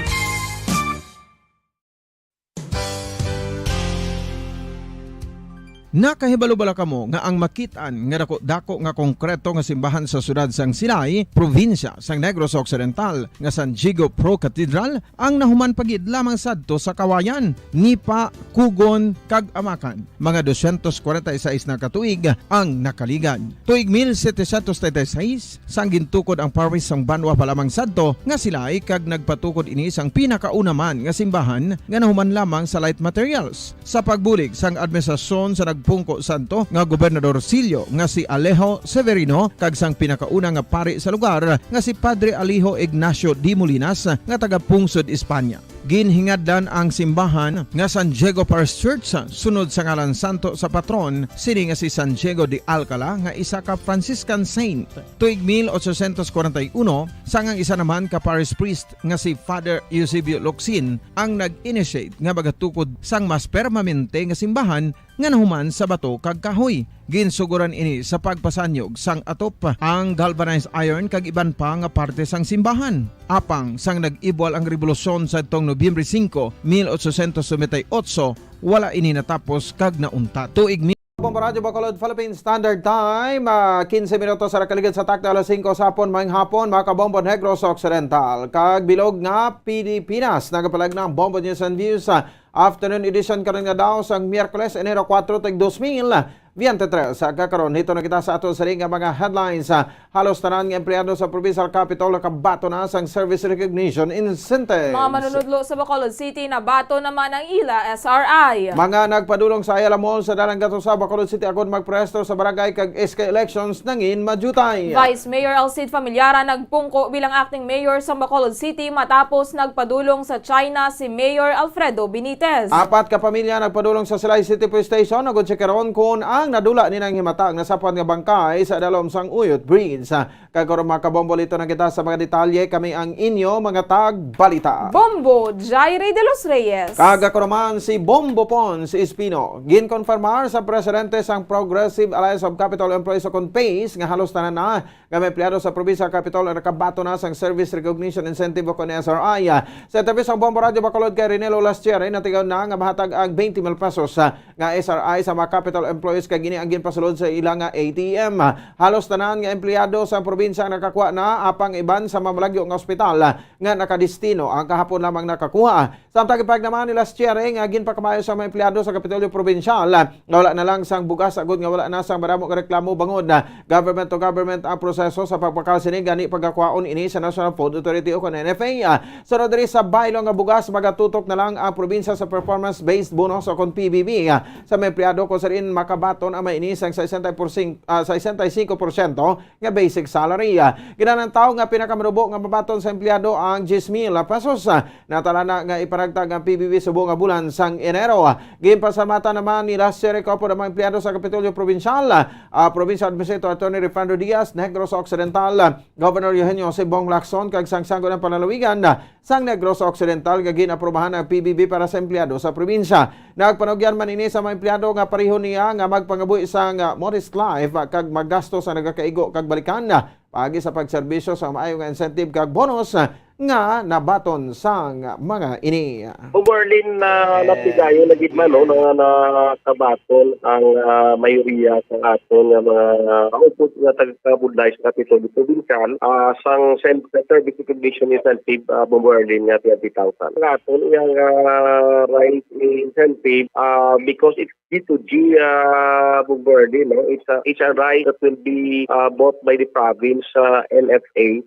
Nakahibalo bala kamo nga ang makit-an nga dako-dako nga konkreto nga simbahan sa siyudad sang Silay, probinsya sang Negros Occidental, nga San Diego Pro Cathedral ang nahuman pa gid lamang sadto sa Kawayan, Nipa, Cogon, kag Amacan? Mga dosyentos kwarenta y seis na ka tuig ang nakaligad. Tuig mil setecientos treinta y seis, sang gintukod ang parish sang banwa pa lamang sadto nga Silay, kag nagpatukod ini sang pinakauna man nga simbahan nga nahuman lamang sa light materials. Sa pagbulig sang administrasyon sa nagpungko sadto nga gobernadorcillo nga si Alejo Severino kag sang pinakauna nga pari sa lugar nga si Padre Alejo Ignacio de Molinas nga taga-pungsod Espanya. Ginhingadlan ang simbahan nga San Diego Parish Church sunod sa ngalan santo sa patron sini nga si San Diego de Alcala nga isa ka Franciscan saint. Tuig mil ochocientos kwarenta y uno, sang ang isa naman ka parish priest nga si Father Eusebio Locsin ang nag-initiate nga magatukod sang mas permanente nga simbahan nga nahuman sa bato kag kahoy. Ginsugoran ini sa pagpasanyog sang atop, ang galvanized iron kag iban pa nga parte sang simbahan. Apang sang nag-ibwal ang rebolusyon sadtong Nobyembre singko, mil ochocientos noventa y ocho, wala ini natapos kag nauntat. Tuig mi- Bombo Radyo Bacolod, Philippine Standard Time, ah, quince minutos sa nakaligid sa takna alas singko sa hapon, maayong hapon, mga kabombo Negros Occidental kag bilog nga Pilipinas. Nagapalag na ang Bombo News and Views, ah, afternoon edition karon nga daw sang Miyerkules, Enero kuwatro, tuig dos mil biyente tres. Sa kakaron, hito na kita sa ato sini nga mga headlines. Sa halos tanan nga empleyado sa Provincial Capitol nakabaton na sang service recognition incentives. Mga manunudlo sa Bacolod City nabaton naman ang ila S R I. Mga nagpadulong sa Ayala Mall sa Dalan Gato sa Bacolod City agod magpresto sa barangay kag S K elections nangin madutay. Vice Mayor Alcide Familiaran nagpungko bilang acting mayor sa Bacolod City matapos nagpadulong sa China si Mayor Alfredo Benitez. Apat ka pamilya nagpadulong sa Silay City Police Station agod tsikaron kon ang nadula nila nga himata ang nasapwan nga bangkay sa dalom sang Uyot Bridge. Kag karon, mga kabombo, hito na kita sa mga detalye. Kami ang inyo mga tagbalita. Bombo Jaire de los Reyes. Kag ako naman si Bombo Pons Espino. Ginkonfirmar sa presidente sang Progressive Alliance of Capitol Employees o kon PACE nga halos tanan na nga mga empleyado sa probinsya Capitol ang nakabaton na sang Service Recognition Incentive o kon S R I. Sa interview sa Bombo Radyo Bacolod kay Renelo Lastiere, natigaw na nga mahatag ang twenty mil pesos, ah, nga S R I sa mga Capitol employees, kag ini ang ginpasulod sa ila nga A T M. Halos tanan nga empleyado sa probinsya ang nakakuha na, apang iban sa mamalagyo nga ospital nga nakadestino ang kahapon lamang nakakuha. Samtang ipahayag naman ni Lastiere nga ginpakamayo sa mga empleyado sa Kapitolyo Probinsyal nga wala na lang sang bugas agod nga wala na sang madamo nga reklamo bangod government to government ang proseso sa pagbakal sini, gani pagakwaon ini sa National Food Authority o kon N F A. Sunod diri sa baylo nga bugas, magatutok na lang ang probinsya sa performance-based bonus o kon P B B. Sa mga empleyado, kung sa diin makabaton ang mga ini sang sesenta por siyento, ah, sesenta y cinco por ciento nga basic salary. Kinahanglan tawo nga pinakamanubo nga mabaton sa empleyado ang diyes mil pesos. Natala na nga ipanagtag ang P B B subong nga bulan sang Enero. Ginpasalamatan naman ni Lastiere ang mga empleyado sa Kapitolyo Probinsyal, ah, Provincial Administrator Attorney Refrando Diaz, Negros Occidental, Governor Eugenio Jose Bong Lacson, kag sang Sangguniang Panlalawigan sang Negros Occidental nga gin-aprubahan ang P B B para sa empleyado sa probinsya. Nagpanugyan man ini sa mga empleyado nga pareho niya nga magpangabuhi sang, ah, modest life, ah, kag magasto sa nagakaigo kag balikan, ah, paagi sa pagserbisyo sa maayo nga incentive kag bonus, ah, nga nabaton sang mga ini. Overlin na Eh. napigayo na gid man, no, na nakabaton ang, ah, mayoriya sa aton nga mga, ah, upod nga taga-budlay sa Kapitolyo Probinsyal, ah, sang self-, service recognition incentive, ah, Bombo Arlene, nga twenty thousand. Ang aton nga, ah, rise in incentive, ah, because it's G two G, ah, Bombo Arlene, no? It's a, it's a rise that will be, ah, bought by the province, ah, N F A.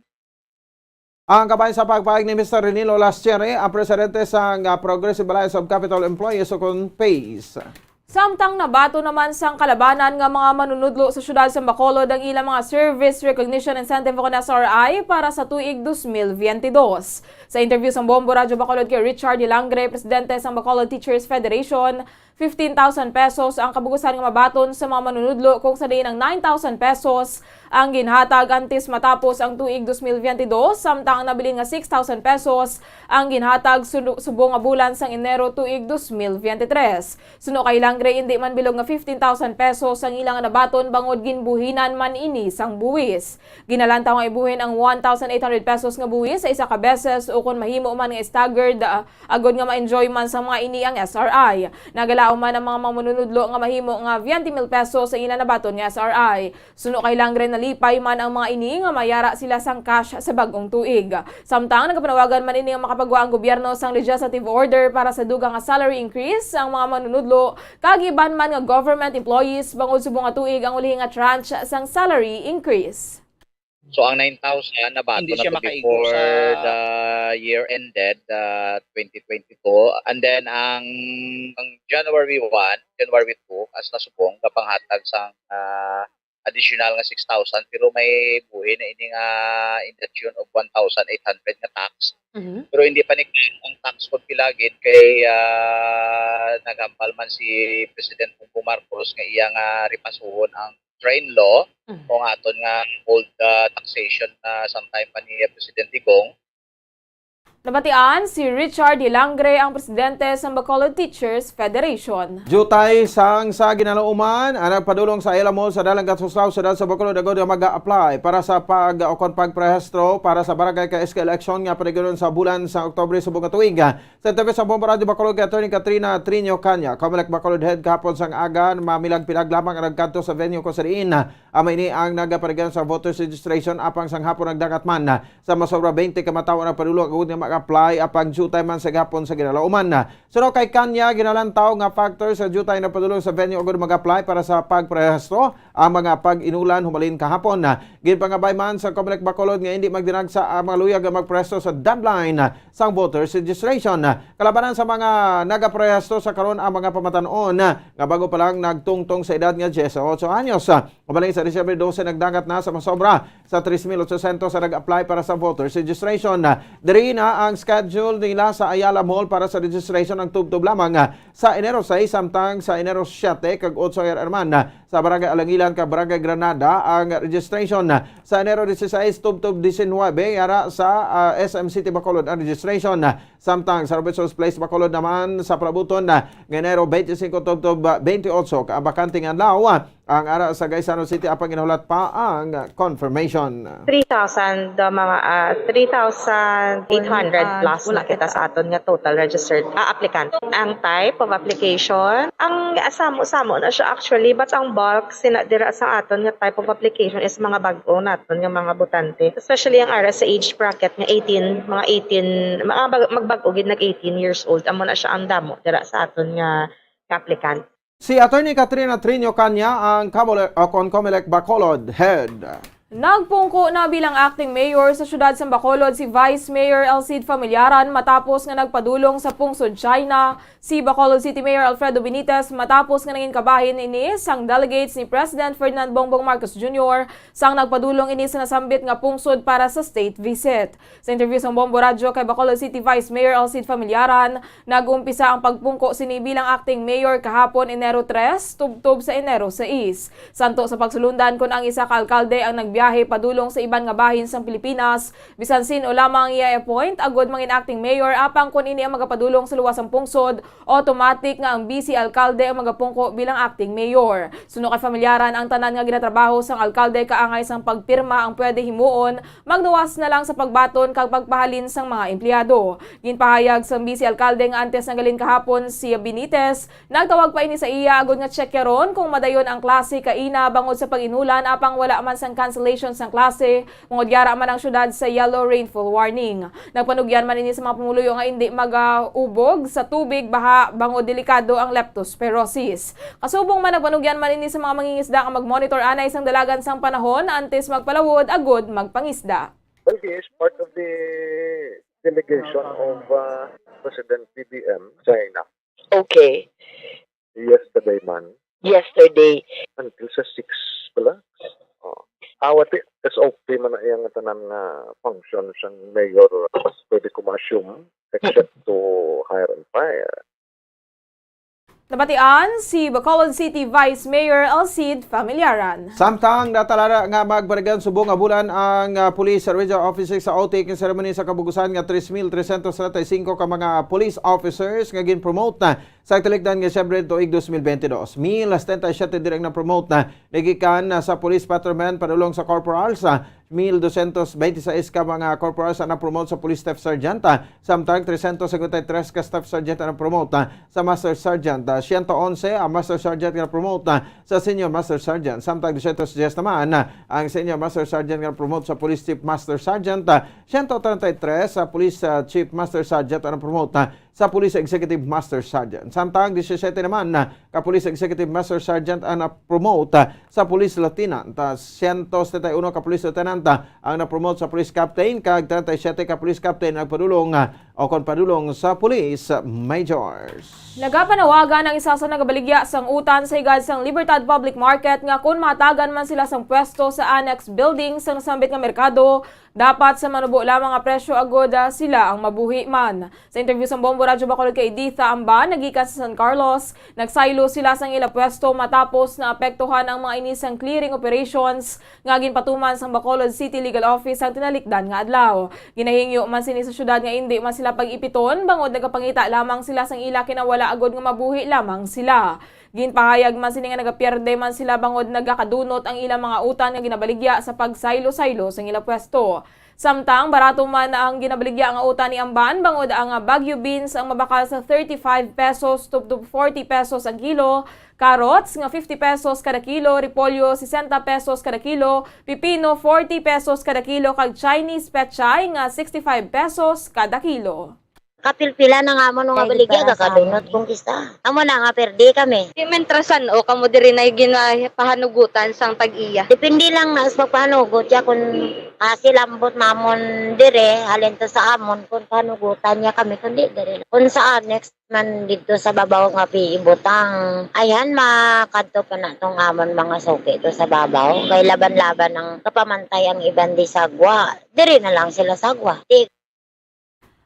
Ang kabahin sa pagpahayag ni Mister Renilo Lastiere, ang presidente sang, ah, Progressive Alliance of Capitol Employees o kon PACE. Samtang nabaton naman sang kalabanan nga mga manunudlo sa siyudad sa Bacolod ang ilang mga Service Recognition Incentive o kon S R I para sa tuig dos mil biyente dos. Sa interview sang Bombo Radyo Bacolod kay Richard Hilangre, presidente sang Bacolod Teachers Federation, fifteen thousand pesos ang kabugusan nga mabaton sa mga manunudlo, kung sa diin ang nine thousand pesos ang ginhatag antes matapos ang tuig dos mil veinte dos, samtang ang nabilin nga six thousand pesos ang ginhatag suno-, subong nga bulan sang Enero tuig dos mil veinte tres. Suno kay Langre, indi man bilog nga fifteen thousand pesos ang ila nga nabaton bangod ginbuhinan man ini sang buhis. Ginalantaw nga ibuhin ang one thousand eight hundred pesos nga buhis sa isa ka beses, o kon mahimo man nga staggered, ah, agod nga ma-enjoy man sa mga ini ang S R I. Nagalaom man ang mga manunudlo nga mahimo nga twenty mil pesos sa ila nabaton nga S R I. Suno kay Langre, nalipay man ang mga ini nga mayara sila sang cash sa bag-ong tuig. Samtang nagapanawagan man ini nga makapagwa ang gobyerno sang legislative order para sa dugang nga salary increase ang mga manunudlo kag iban man nga government employees bangod subong nga tuig ang ulihi nga tranche sang salary increase. So ang nine thousand nabato Hindi na siya to makaigo before sa the year ended, uh, twenty twenty-two. And then ang, ang January one, January two, as nasubong, gapanghatag sang, ah, additional nga six thousand, pero may buhi na ini nga in the tune of one thousand eight hundred nga tax. Mhm. Pero hindi pa ni ang tax kung pila gid kay, ah, naghambal man si President Bongbong Marcos nga iya nga ripasuhon ang train law Mhm. o ang aton nga old, ah, taxation na sometime pa ni President Digong. Nabatian si Richard Hilangre, ang presidente sa Bacolod Teachers Federation. Jutay sang sa ginalauman ang nagpadulong sa Ayala Mall sa Dalan Katuslaw, Siyudad sa Bacolod, agod nga mag-apply para sa pag o kon pagparehistro para sa barangay kay S K election nga panigayon sa bulan sa Oktubre subong nga tuig. Sa interview sa Bombo Radyo Bacolod kay Attorney Katrina Trinio Caña, Comelec Bacolod Head, kahapon sang aga, mamilag-pilag lamang ang nagkadto sa venue kung sa diin amo ini ang nagapanigayon sa voters registration, apang sang hapon nagdangat man sa masobra twenty ka matawo ang nagpadulong agud nga mag-apply, apang jutay man sa gihapon sa ginalauman. Suno kay Caña, ginalantaw nga factor sa jutay nagpadulong sa venue agud mag-apply para sa pagparehistro ang mga pag-inulan humalin kahapon. Ginpangabay man sa Comelec Bacolod nga hindi magdinagsa ang mga luyag nga magparehistro sa deadline sang voters registration. Kalabanan sa mga nagaparehistro sa karon ang mga pamatan-on nga bago pa lang nagtungtong sa edad nga diyes otso anyos. Humalin sa Disyembre dose, nagdangat na sa masobra sa tres mil ochocientos ang nag-apply para sa voters registration. Diri na ang schedule nila sa Ayala Mall para sa registration ang tubtob lamang sa Enero sais, samtang sa Enero siyete kag otso yara man sa Barangay Alangilan kag Barangay Granada ang registration. Sa Enero dieciséis tubtob diecinuebe yara sa, ah, S M City Bacolod ang registration. Samtang sa Robinson's Place Bacolod naman sa palabuton nga Enero twenty-cinco tubtob twenty-eight ka bakante nga adlaw ang ara sa Gaisano City, apang ginahulat pa ang confirmation. Three thousand, uh, mga, ah, three thousand eight hundred plus na kita sa aton nga total registered, ah, applicant. Ang type of application, ang asamo-samo na siya actually, but ang bulk sina dira sa aton nga type of application is mga bag-o naton nga mga botante, especially ang ara sa age bracket nga eighteen, mga eighteen, mga bag-, magbag-o gid nag eighteen years old, amo na siya ang damo dira sa aton nga, nga applicant. Si Attorney Katrina Trinio Caña ang Kamole-, o kon Comelec Bacolod Head. Nagpungko na bilang acting mayor sa siyudad sang Bacolod si Vice Mayor Elcid Familiaran matapos nga nagpadulong sa pungsod China si Bacolod City Mayor Alfredo Benitez, matapos nga nangin kabahin ini sang delegates ni President Ferdinand Bongbong Marcos Junior sang nagpadulong ini sa nasambit nga pungsod para sa state visit. Sa interview sang Bombo Radyo kay Bacolod City Vice Mayor Elcid Familiaran, nag-umpisa ang pagpungko sini bilang acting mayor kahapon, Enero tres, tubtob sa Enero sais. Santo sa pagsulundan kon ang isa ka alkalde ang nagbiyahe padulong sa iban nga bahin sang Pilipinas, bisan sin-o lamang ang iya i-appoint agud mangin acting mayor, apang kon ini ang magapadulong sa luwas sang pungsod, automatic nga ang vice alkalde ang magapungko bilang acting mayor. Suno kay Familiaran, ang tanan nga ginatrabaho sang alkalde kaangay sang pagpirma ang pwede himuon, magluwas na lang sa pagbaton kag pagpahalin sang mga empleyado. Ginpahayag sang vice alkalde nga antes nagaling kahapon si Benitez, nagtawag pa ini sa iya agud nga tsyekeron kung madayon ang klase kaina bangod sa pag-inulan, apang wala man sang cancellation sang klase, bangod yara man ang syudad sa yellow rainfall warning. Nagpanugyan man ini sa mga pumuluyo nga indi magaubog sa tubig baha bangod delikado ang leptospirosis. Kasubong man, nagpanugyan man ini sa mga mangingisda nga mag-monitor anay sang dalagan sang panahon antes magpalawod agud magpangisda. Well, he is part of the delegation of uh, President B B M China. Okay. Yesterday man, Yesterday. Until sa six pala. Oh. Awat, S O P man na iya nga tanan nga function sang mayor, pwede ko ma-assume, except to hire and fire. Nabatian si Bacolod City Vice Mayor Alcide Familiaran. Samtang natalara nga magbaragayon subong nga bulan ang, ah, Police Regional Office Six sa oath-taking ceremony sa kabugusan nga tres mil trescientos treinta y cinco ka mga police officers nga gin-promote na sa katilingdan nga Disyembre tuig dos mil bente dos. Mil setenta y siete diri ang na-promote na nagikan na sa police patrolman padulong sa corporal, sa mil dosyentos bente y seis ka mga corporals ang na-promote sa Police Staff Sergeant, ah, samtang tresyentos singkwenta y tres ka Staff Sergeant ang na-promote, ah, sa Master Sergeant, ah, siyento onse ang Master Sergeant nga na-promote, ah, sa Senior Master Sergeant, samtang dosyentos diyes naman, ah, ang Senior Master Sergeant nga na-promote sa Police Chief Master Sergeant, ah, siyento treinta y tres sa Police, ah, Chief Master Sergeant ang na-promote, ah, sa Police Executive Master Sergeant. Samtang disisyete naman, ah, ka Police Executive Master Sergeant ang na-promote, ah, sa Police Lieutenant, ah, siyento setenta y uno ka Police Lieutenant, ah, ang na-promote sa Police Captain, kag treinta y siete ka Police Captain ang padulong, ah, o kon padulong sa Police Majors. Nagapanawagan ang isa sa nagabaligya sang utan sa higad sang Libertad Public Market nga kon mahatagan man sila sang pwesto sa annex building sang nasambit nga merkado, dapat sa manubo lamang nga presyo agud, ah, sila ang mabuhi man. Sa interview sang Bombo Radyo Bacolod kay Editha Amban, nagikan sa San Carlos, nagsaylo sila sang ila pwesto matapos naapektuhan ang mga ini sang clearing operations nga ginpatuman sang Bacolod City Legal Office sang tinalikdan nga adlaw. Ginahingyo man sini sa syudad nga indi man sila pag-ipiton, bangod nagapangita lamang sila sang ila kinawala agud nga mabuhi lamang sila. Ginpahayag man sini nga nagapierde man sila bangod nagakadunot ang ilang mga utan nga ginabaligya sa pagsaylo-saylo sang ila pwesto. Samtang barato man ang ginabaligya nga utan ni Amban, bangod ang Baguio beans ang mabakal sa thirty-five pesos to, to forty pesos ang kilo, carrots nga fifty pesos kada kilo, repolyo sesenta pesos kada kilo, pipino forty pesos kada kilo, kag Chinese pechay nga sixty-five pesos kada kilo. Kapilpila na nga mo nga baligya, gakadunot kong kista. Amo na nga, perde kami. Di man trasan o kamo diri na ginapahanugutan sang tag-iya? Depende lang na sa pagpahanugot ya kung, ah, silambot namon dire, halin to sa amon, kung pahanugutan niya kami, kundi dire. Kung sa annex man dito sa babaw nga piibutang, ayan, makadto pa na tong amon mga suki to sa babaw. Kay laban-laban ang kapamantay ang iban di sagwa. Dire na lang sila sagwa. Di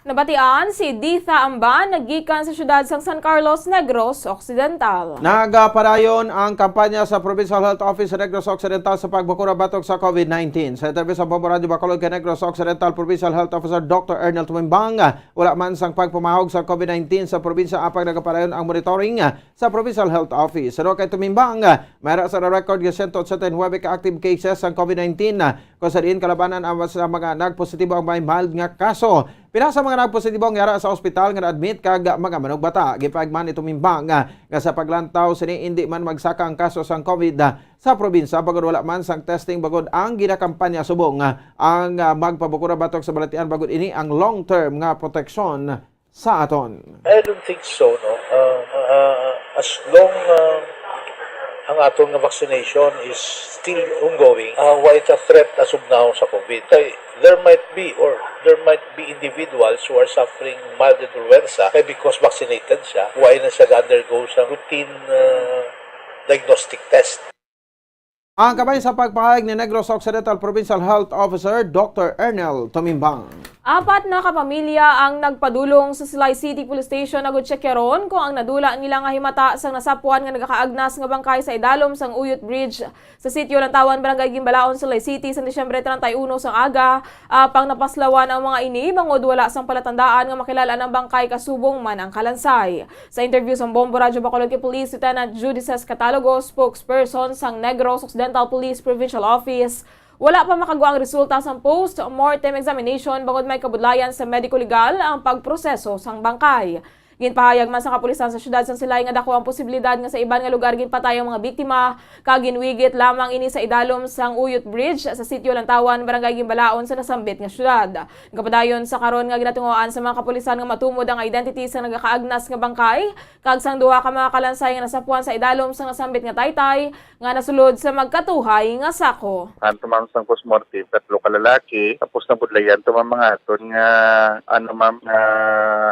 Nabatian si Ditha Amban, naggikan sa siyudad sang San Carlos, Negros Occidental. Nagapadayon ang kampanya sa Provincial Health Office sa Negros Occidental sa pagbakuna batok sa COVID nineteen. Sa interview sa Bombo Radyo Bacolod kay Negros Occidental Provincial Health Officer Doctor Ernel Tumimbang, wala man sang pagpamahog sa COVID nineteen sa probinsya, apang nagapadayon ang monitoring sa Provincial Health Office. Suno kay Tumimbang, may ara sa na-record nga siyento otsenta y nuebe ka active cases sang COVID nineteen, kung sa diin kalabanan ang sa mga nagpositibo ang may mild nga kaso. Pila sa mga nagpositibo ang yara sa ospital nga na-admit kag mga manugbata. Gipahayag man ni Tumimbang nga sa paglantaw sini, indi man magsaka ang kaso sang COVID sa probinsya, bangod wala man sang testing, bangod ang ginakampanya subong ang, ah, magpabakuna batok sa balatian, bangod ini ang long-term nga proteksyon sa aton. I don't think so, no? Uh, uh, as long, uh, ang aton nga vaccination is still ongoing, uh, why it a threat as of now sa COVID? Kay there might be, or there might be individuals who are suffering mild influenza, kay because vaccinated siya, why na siya ga-undergo sa routine, uh, diagnostic test? Ang kabahin sa pagpahayag ni Negros Occidental Provincial Health Officer Doctor Ernel Tumimbang. Apat na ka pamilya ang nagpadulong sa Silay City Police Station agud tsekyaron kung ang nadula nila nga himata sang nasapuan nga nagakaagnas nga bangkay sa idalom sang Uyot Bridge sa Sitio Lantawan, Barangay Ginbalaon, Silay City, sa Disyembre treinta y uno sang aga. Apang napaslawan ang mga ini bangod wala sang palatandaan nga makilal-an ang bangkay kasubong man ang kalansay. Sa interview sang Bombo Radyo Bacolod kay Police Lieutenant Judices Catalogo, spokesperson sang Negros Occidental Police Provincial Office, wala pa makagwa ang resulta sang post-mortem examination bangod may kabudlayan sa mediko-legal ang pagproseso sang bangkay. Ginpahayag man sa kapulisan sa siyudad sang Silay nga daku ang posibilidad nga sa iban nga lugar ginpatay ang mga biktima, kag ginwigit lamang ini sa idalom sang Uyot Bridge sa Sitio Lantawan, Barangay Ginbalaon sa nasambit nga siyudad. Gapadayon sa karon nga ginatungoan sa mga kapulisan nga matumod ang identity sa nagakaagnas nga bangkay kag sang duha ka mga kalansay nga nasapuan sa idalom sa nasambit nga taytay, nga nasulod sa magkatuhay nga sako. Hanto man sang postmortem, tatlo ka lalaki, tapos nabudlayan to man mga aton nga, ano, ma'am, nga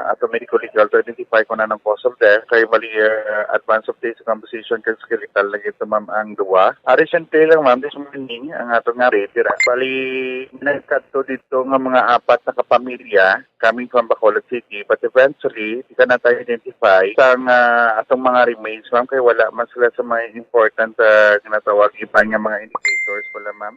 ato medico-legal to identify kung anong cause of death. Kay bali, ah, advance of death composition kag skeletal na gito, ma'am, ang duwa. Ah, recently lang, ma'am, this morning, ang ato nga update dira. Bali, nagkadto dito nga mga apat na kapamilya coming from Bacolod City, but eventually, di ka na tayo identify sang, ah, atong mga remains, ma'am, kay wala man sila sa mga important, ah, ginatawag iban nga mga indicators, wala, ma'am.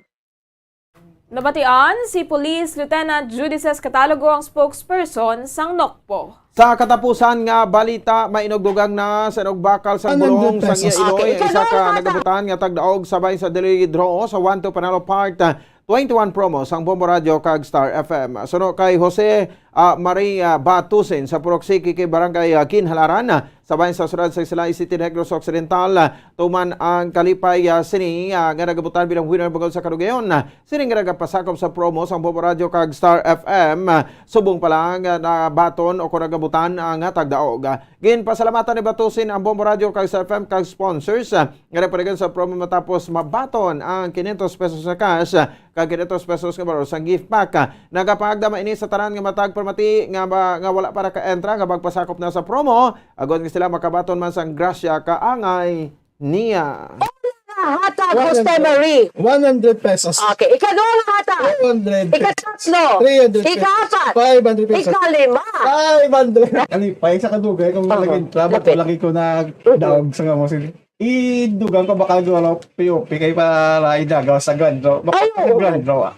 Nabatian si Police Lieutenant Judices Catalogo, ang spokesperson sang NOCPO. Sa katapusan nga balita, mainugdugang na sa inugbakal sang bulong sang iya iloy isa ka nagabutan nga tagdaog sa Bayan sa Dili Draw sa One to Panalo Part twenty-one promo sang Bombo Radio kag Star F M. Suno kay Jose, ah, Marie, ah, Batusin sa Purok Siki kay Barangay, ah, Ginhalaran, ah, sa bayan sa siyudad sa Silay City, Negros Occidental, ah, tuman ang kalipay, ah, sini, ah, nga nagabutan bilang winner bangod sa kadugayon, ah, sini nga nagapasakop sa promo sang Bombo Radio kag Star F M, ah, subong pa lang, ah, nabaton o kung nagabutan ang, ah, tagdaog. Ah, ginpasalamatan ni Batusin ang Bombo Radio kag Star F M kag sponsors, ah, nga nagpadagan sa promo matapos mabaton ang quinientos pesos na cash, ah, kag quinientos pesos nga balor sang gift pack. Nagapaagda man ini sa tanan nga matag permati nga, ba, nga wala pa naka-entra nga magpasakop na sa promo, agod nga sila makabaton man sang grasya kaangay niya. Hatag, Jose Marie. One hundred pesos. Okay, ikaduha nga hatag. Two hundred. Ikatatlo. Three hundred pesos. Ikaapat. Five hundred pesos. Ikalima. Five hundred. Kalipay sa kadugay kung Oo. lagi trabaho Lapit. Lagi ko na daog sa nga mo sila. Idugang ko baka gawala P O P kay para idagaw sa grand draw. Baka Ay, oo. Grand draw ah.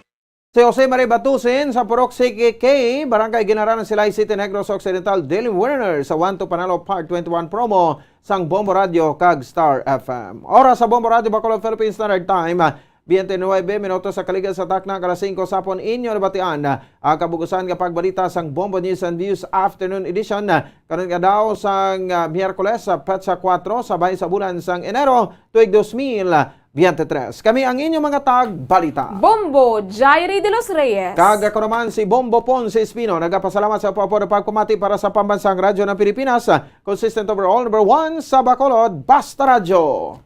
Si Jose Marie Batusin sa Purok Siki K, Barangay Ginhalaran, Silay City, Negros Occidental, daily winner sa One to Panalo Part twenty-one promo sang Bombo Radio kag Star F M. Oras sa Bombo Radio Bacolod, Philippine Standard Time, twenty-nine minutos sa kaligad sa takna, alas singko sa hapon, inyo nabatian ang kabugusan nga pagbalita sang Bombo News and Views Afternoon Edition, karon nga daw sang, ah, Miyerkules, sa petsa kuwatro sa bahin sa bulan sang Enero, tuig dos mil biyente tres. Kami ang inyong mga tagbalita. Bombo, Jairi de los Reyes. Kag ako naman si Bombo Ponce Espino, nagapasalamat sa pagpapod pagpamati para sa Pambansang Radyo ng Pilipinas, consistent overall, number one sa Bacolod, Basta Radyo.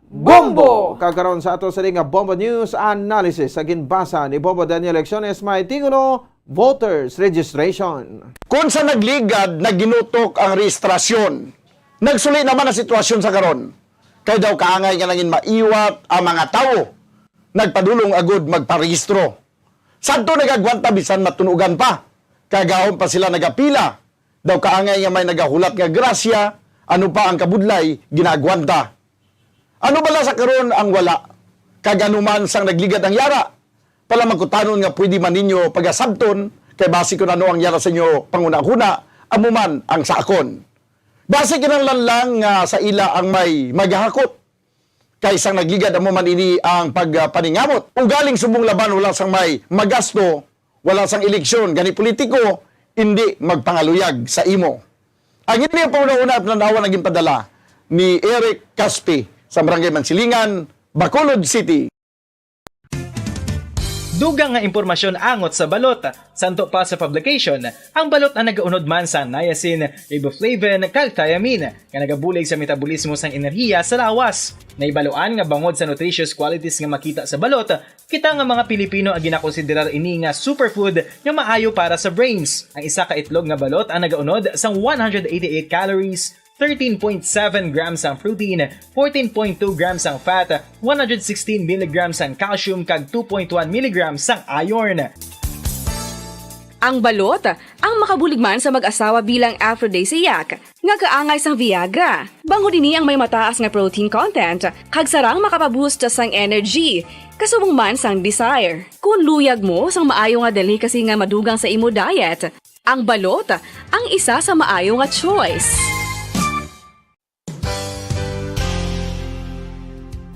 Bombo! Kag karon sa ato sa nga Bombo News Analysis sa ginbasa ni Bombo Daniel Lecciones, may titulo, Voters Registration. Kung sa nagligad, naginutok ang rehistrasyon. Nagsuli naman ang sitwasyon sa karon. Kay daw kaangay nga nangin maiwat ang mga tawo. Nagpadulong agud magparehistro. Sadto nagagwanta bisan matunugan pa. Kagahom pa sila nagapila. Daw kaangay nga may nagahulat nga grasya, ano pa ang kabudlay, ginaagwanta. Ano bala sa karon ang wala? Kag ano man sang nagligad ang yara? Palamangkutanon nga pwede man ninyo pagasabton, kay basi kun ano ang yara sa inyo panghunahuna, amo man ang sa akon. Basi kinahanglan lang nga sa ila ang may magahakot. Kay sang nagligad amo man ini ang pagpaningamot. Ugaling subong laban wala sang may magasto, wala sang eleksyon, gani politiko, indi magpangaluyag sa imo. Ang ini ang panghunahuna at nanawa nga ginpadala ni Eric Caspi sa Barangay Mansilingan, Bacolod City. Dugang nga impormasyon angot sa balot. Santo pa sa publication, ang balot ang nagaunod man sang niacin, riboflavin, kag thiamine, nga nagabulig sa metabolismo sang enerhiya sa lawas. Nahibaluan nga bangod sa nutritious qualities nga makita sa balot, kita nga mga Pilipino ang ginakonsiderar ini nga superfood nga maayo para sa brains. Ang isa ka itlog nga balot ang nagaunod sang one hundred eighty-eight calories, thirteen point seven grams ang protein, fourteen point two grams ang fat, one hundred sixteen milligrams ang calcium, kag two point one milligrams ang iron. Ang balot ang makabulig man sa mag-asawa bilang aphrodisiac nga kaangay sang Viagra. Bangod ini ang may mataas nga protein content, kag sarang makapaboost sang energy, kasubong man sang desire. Kung luyag mo sang maayo nga delicacy nga madugang sa imo diet, ang balot ang isa sa maayo nga choice.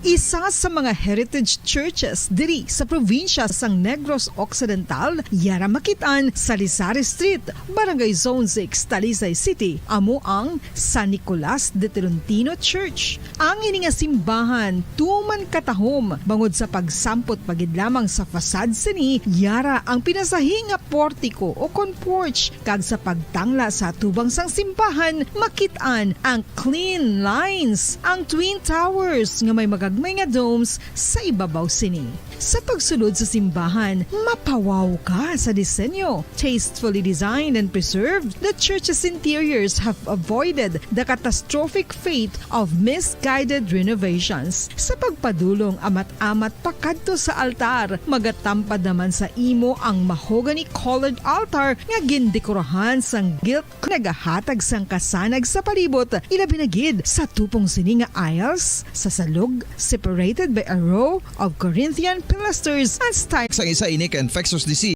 Isa sa mga heritage churches diri sa probinsya sang Negros Occidental, yara makit-an sa Lizares Street, Barangay Zone six, Talisay City, amo ang San Nicolas de Tolentino Church. Ang ini nga simbahan tuman katahom bangod sa pagsampot pa gid lamang sa facade sini, yara ang pinasahi nga portiko o kon porch, kag sa pagtangla sa atubang sang simbahan, makit-an ang clean lines, ang Twin Towers nga may magagmay nga domes sa ibabaw sini. Sa pagsulod sa simbahan, mapawaw ka sa disenyo. Tastefully designed and preserved, the church's interiors have avoided the catastrophic fate of misguided renovations. Sa pagpadulong amat-amat pakadto sa altar, magatampad naman sa imo ang mahogany-colored altar nga gindekorahan sang gilt, nagahatag sang kasanag sa palibot, ilabi na gid sa tupong sini nga aisles sa salog, separated by a row of Corinthian pilasters and style. Sang isa ini ka infectious disease.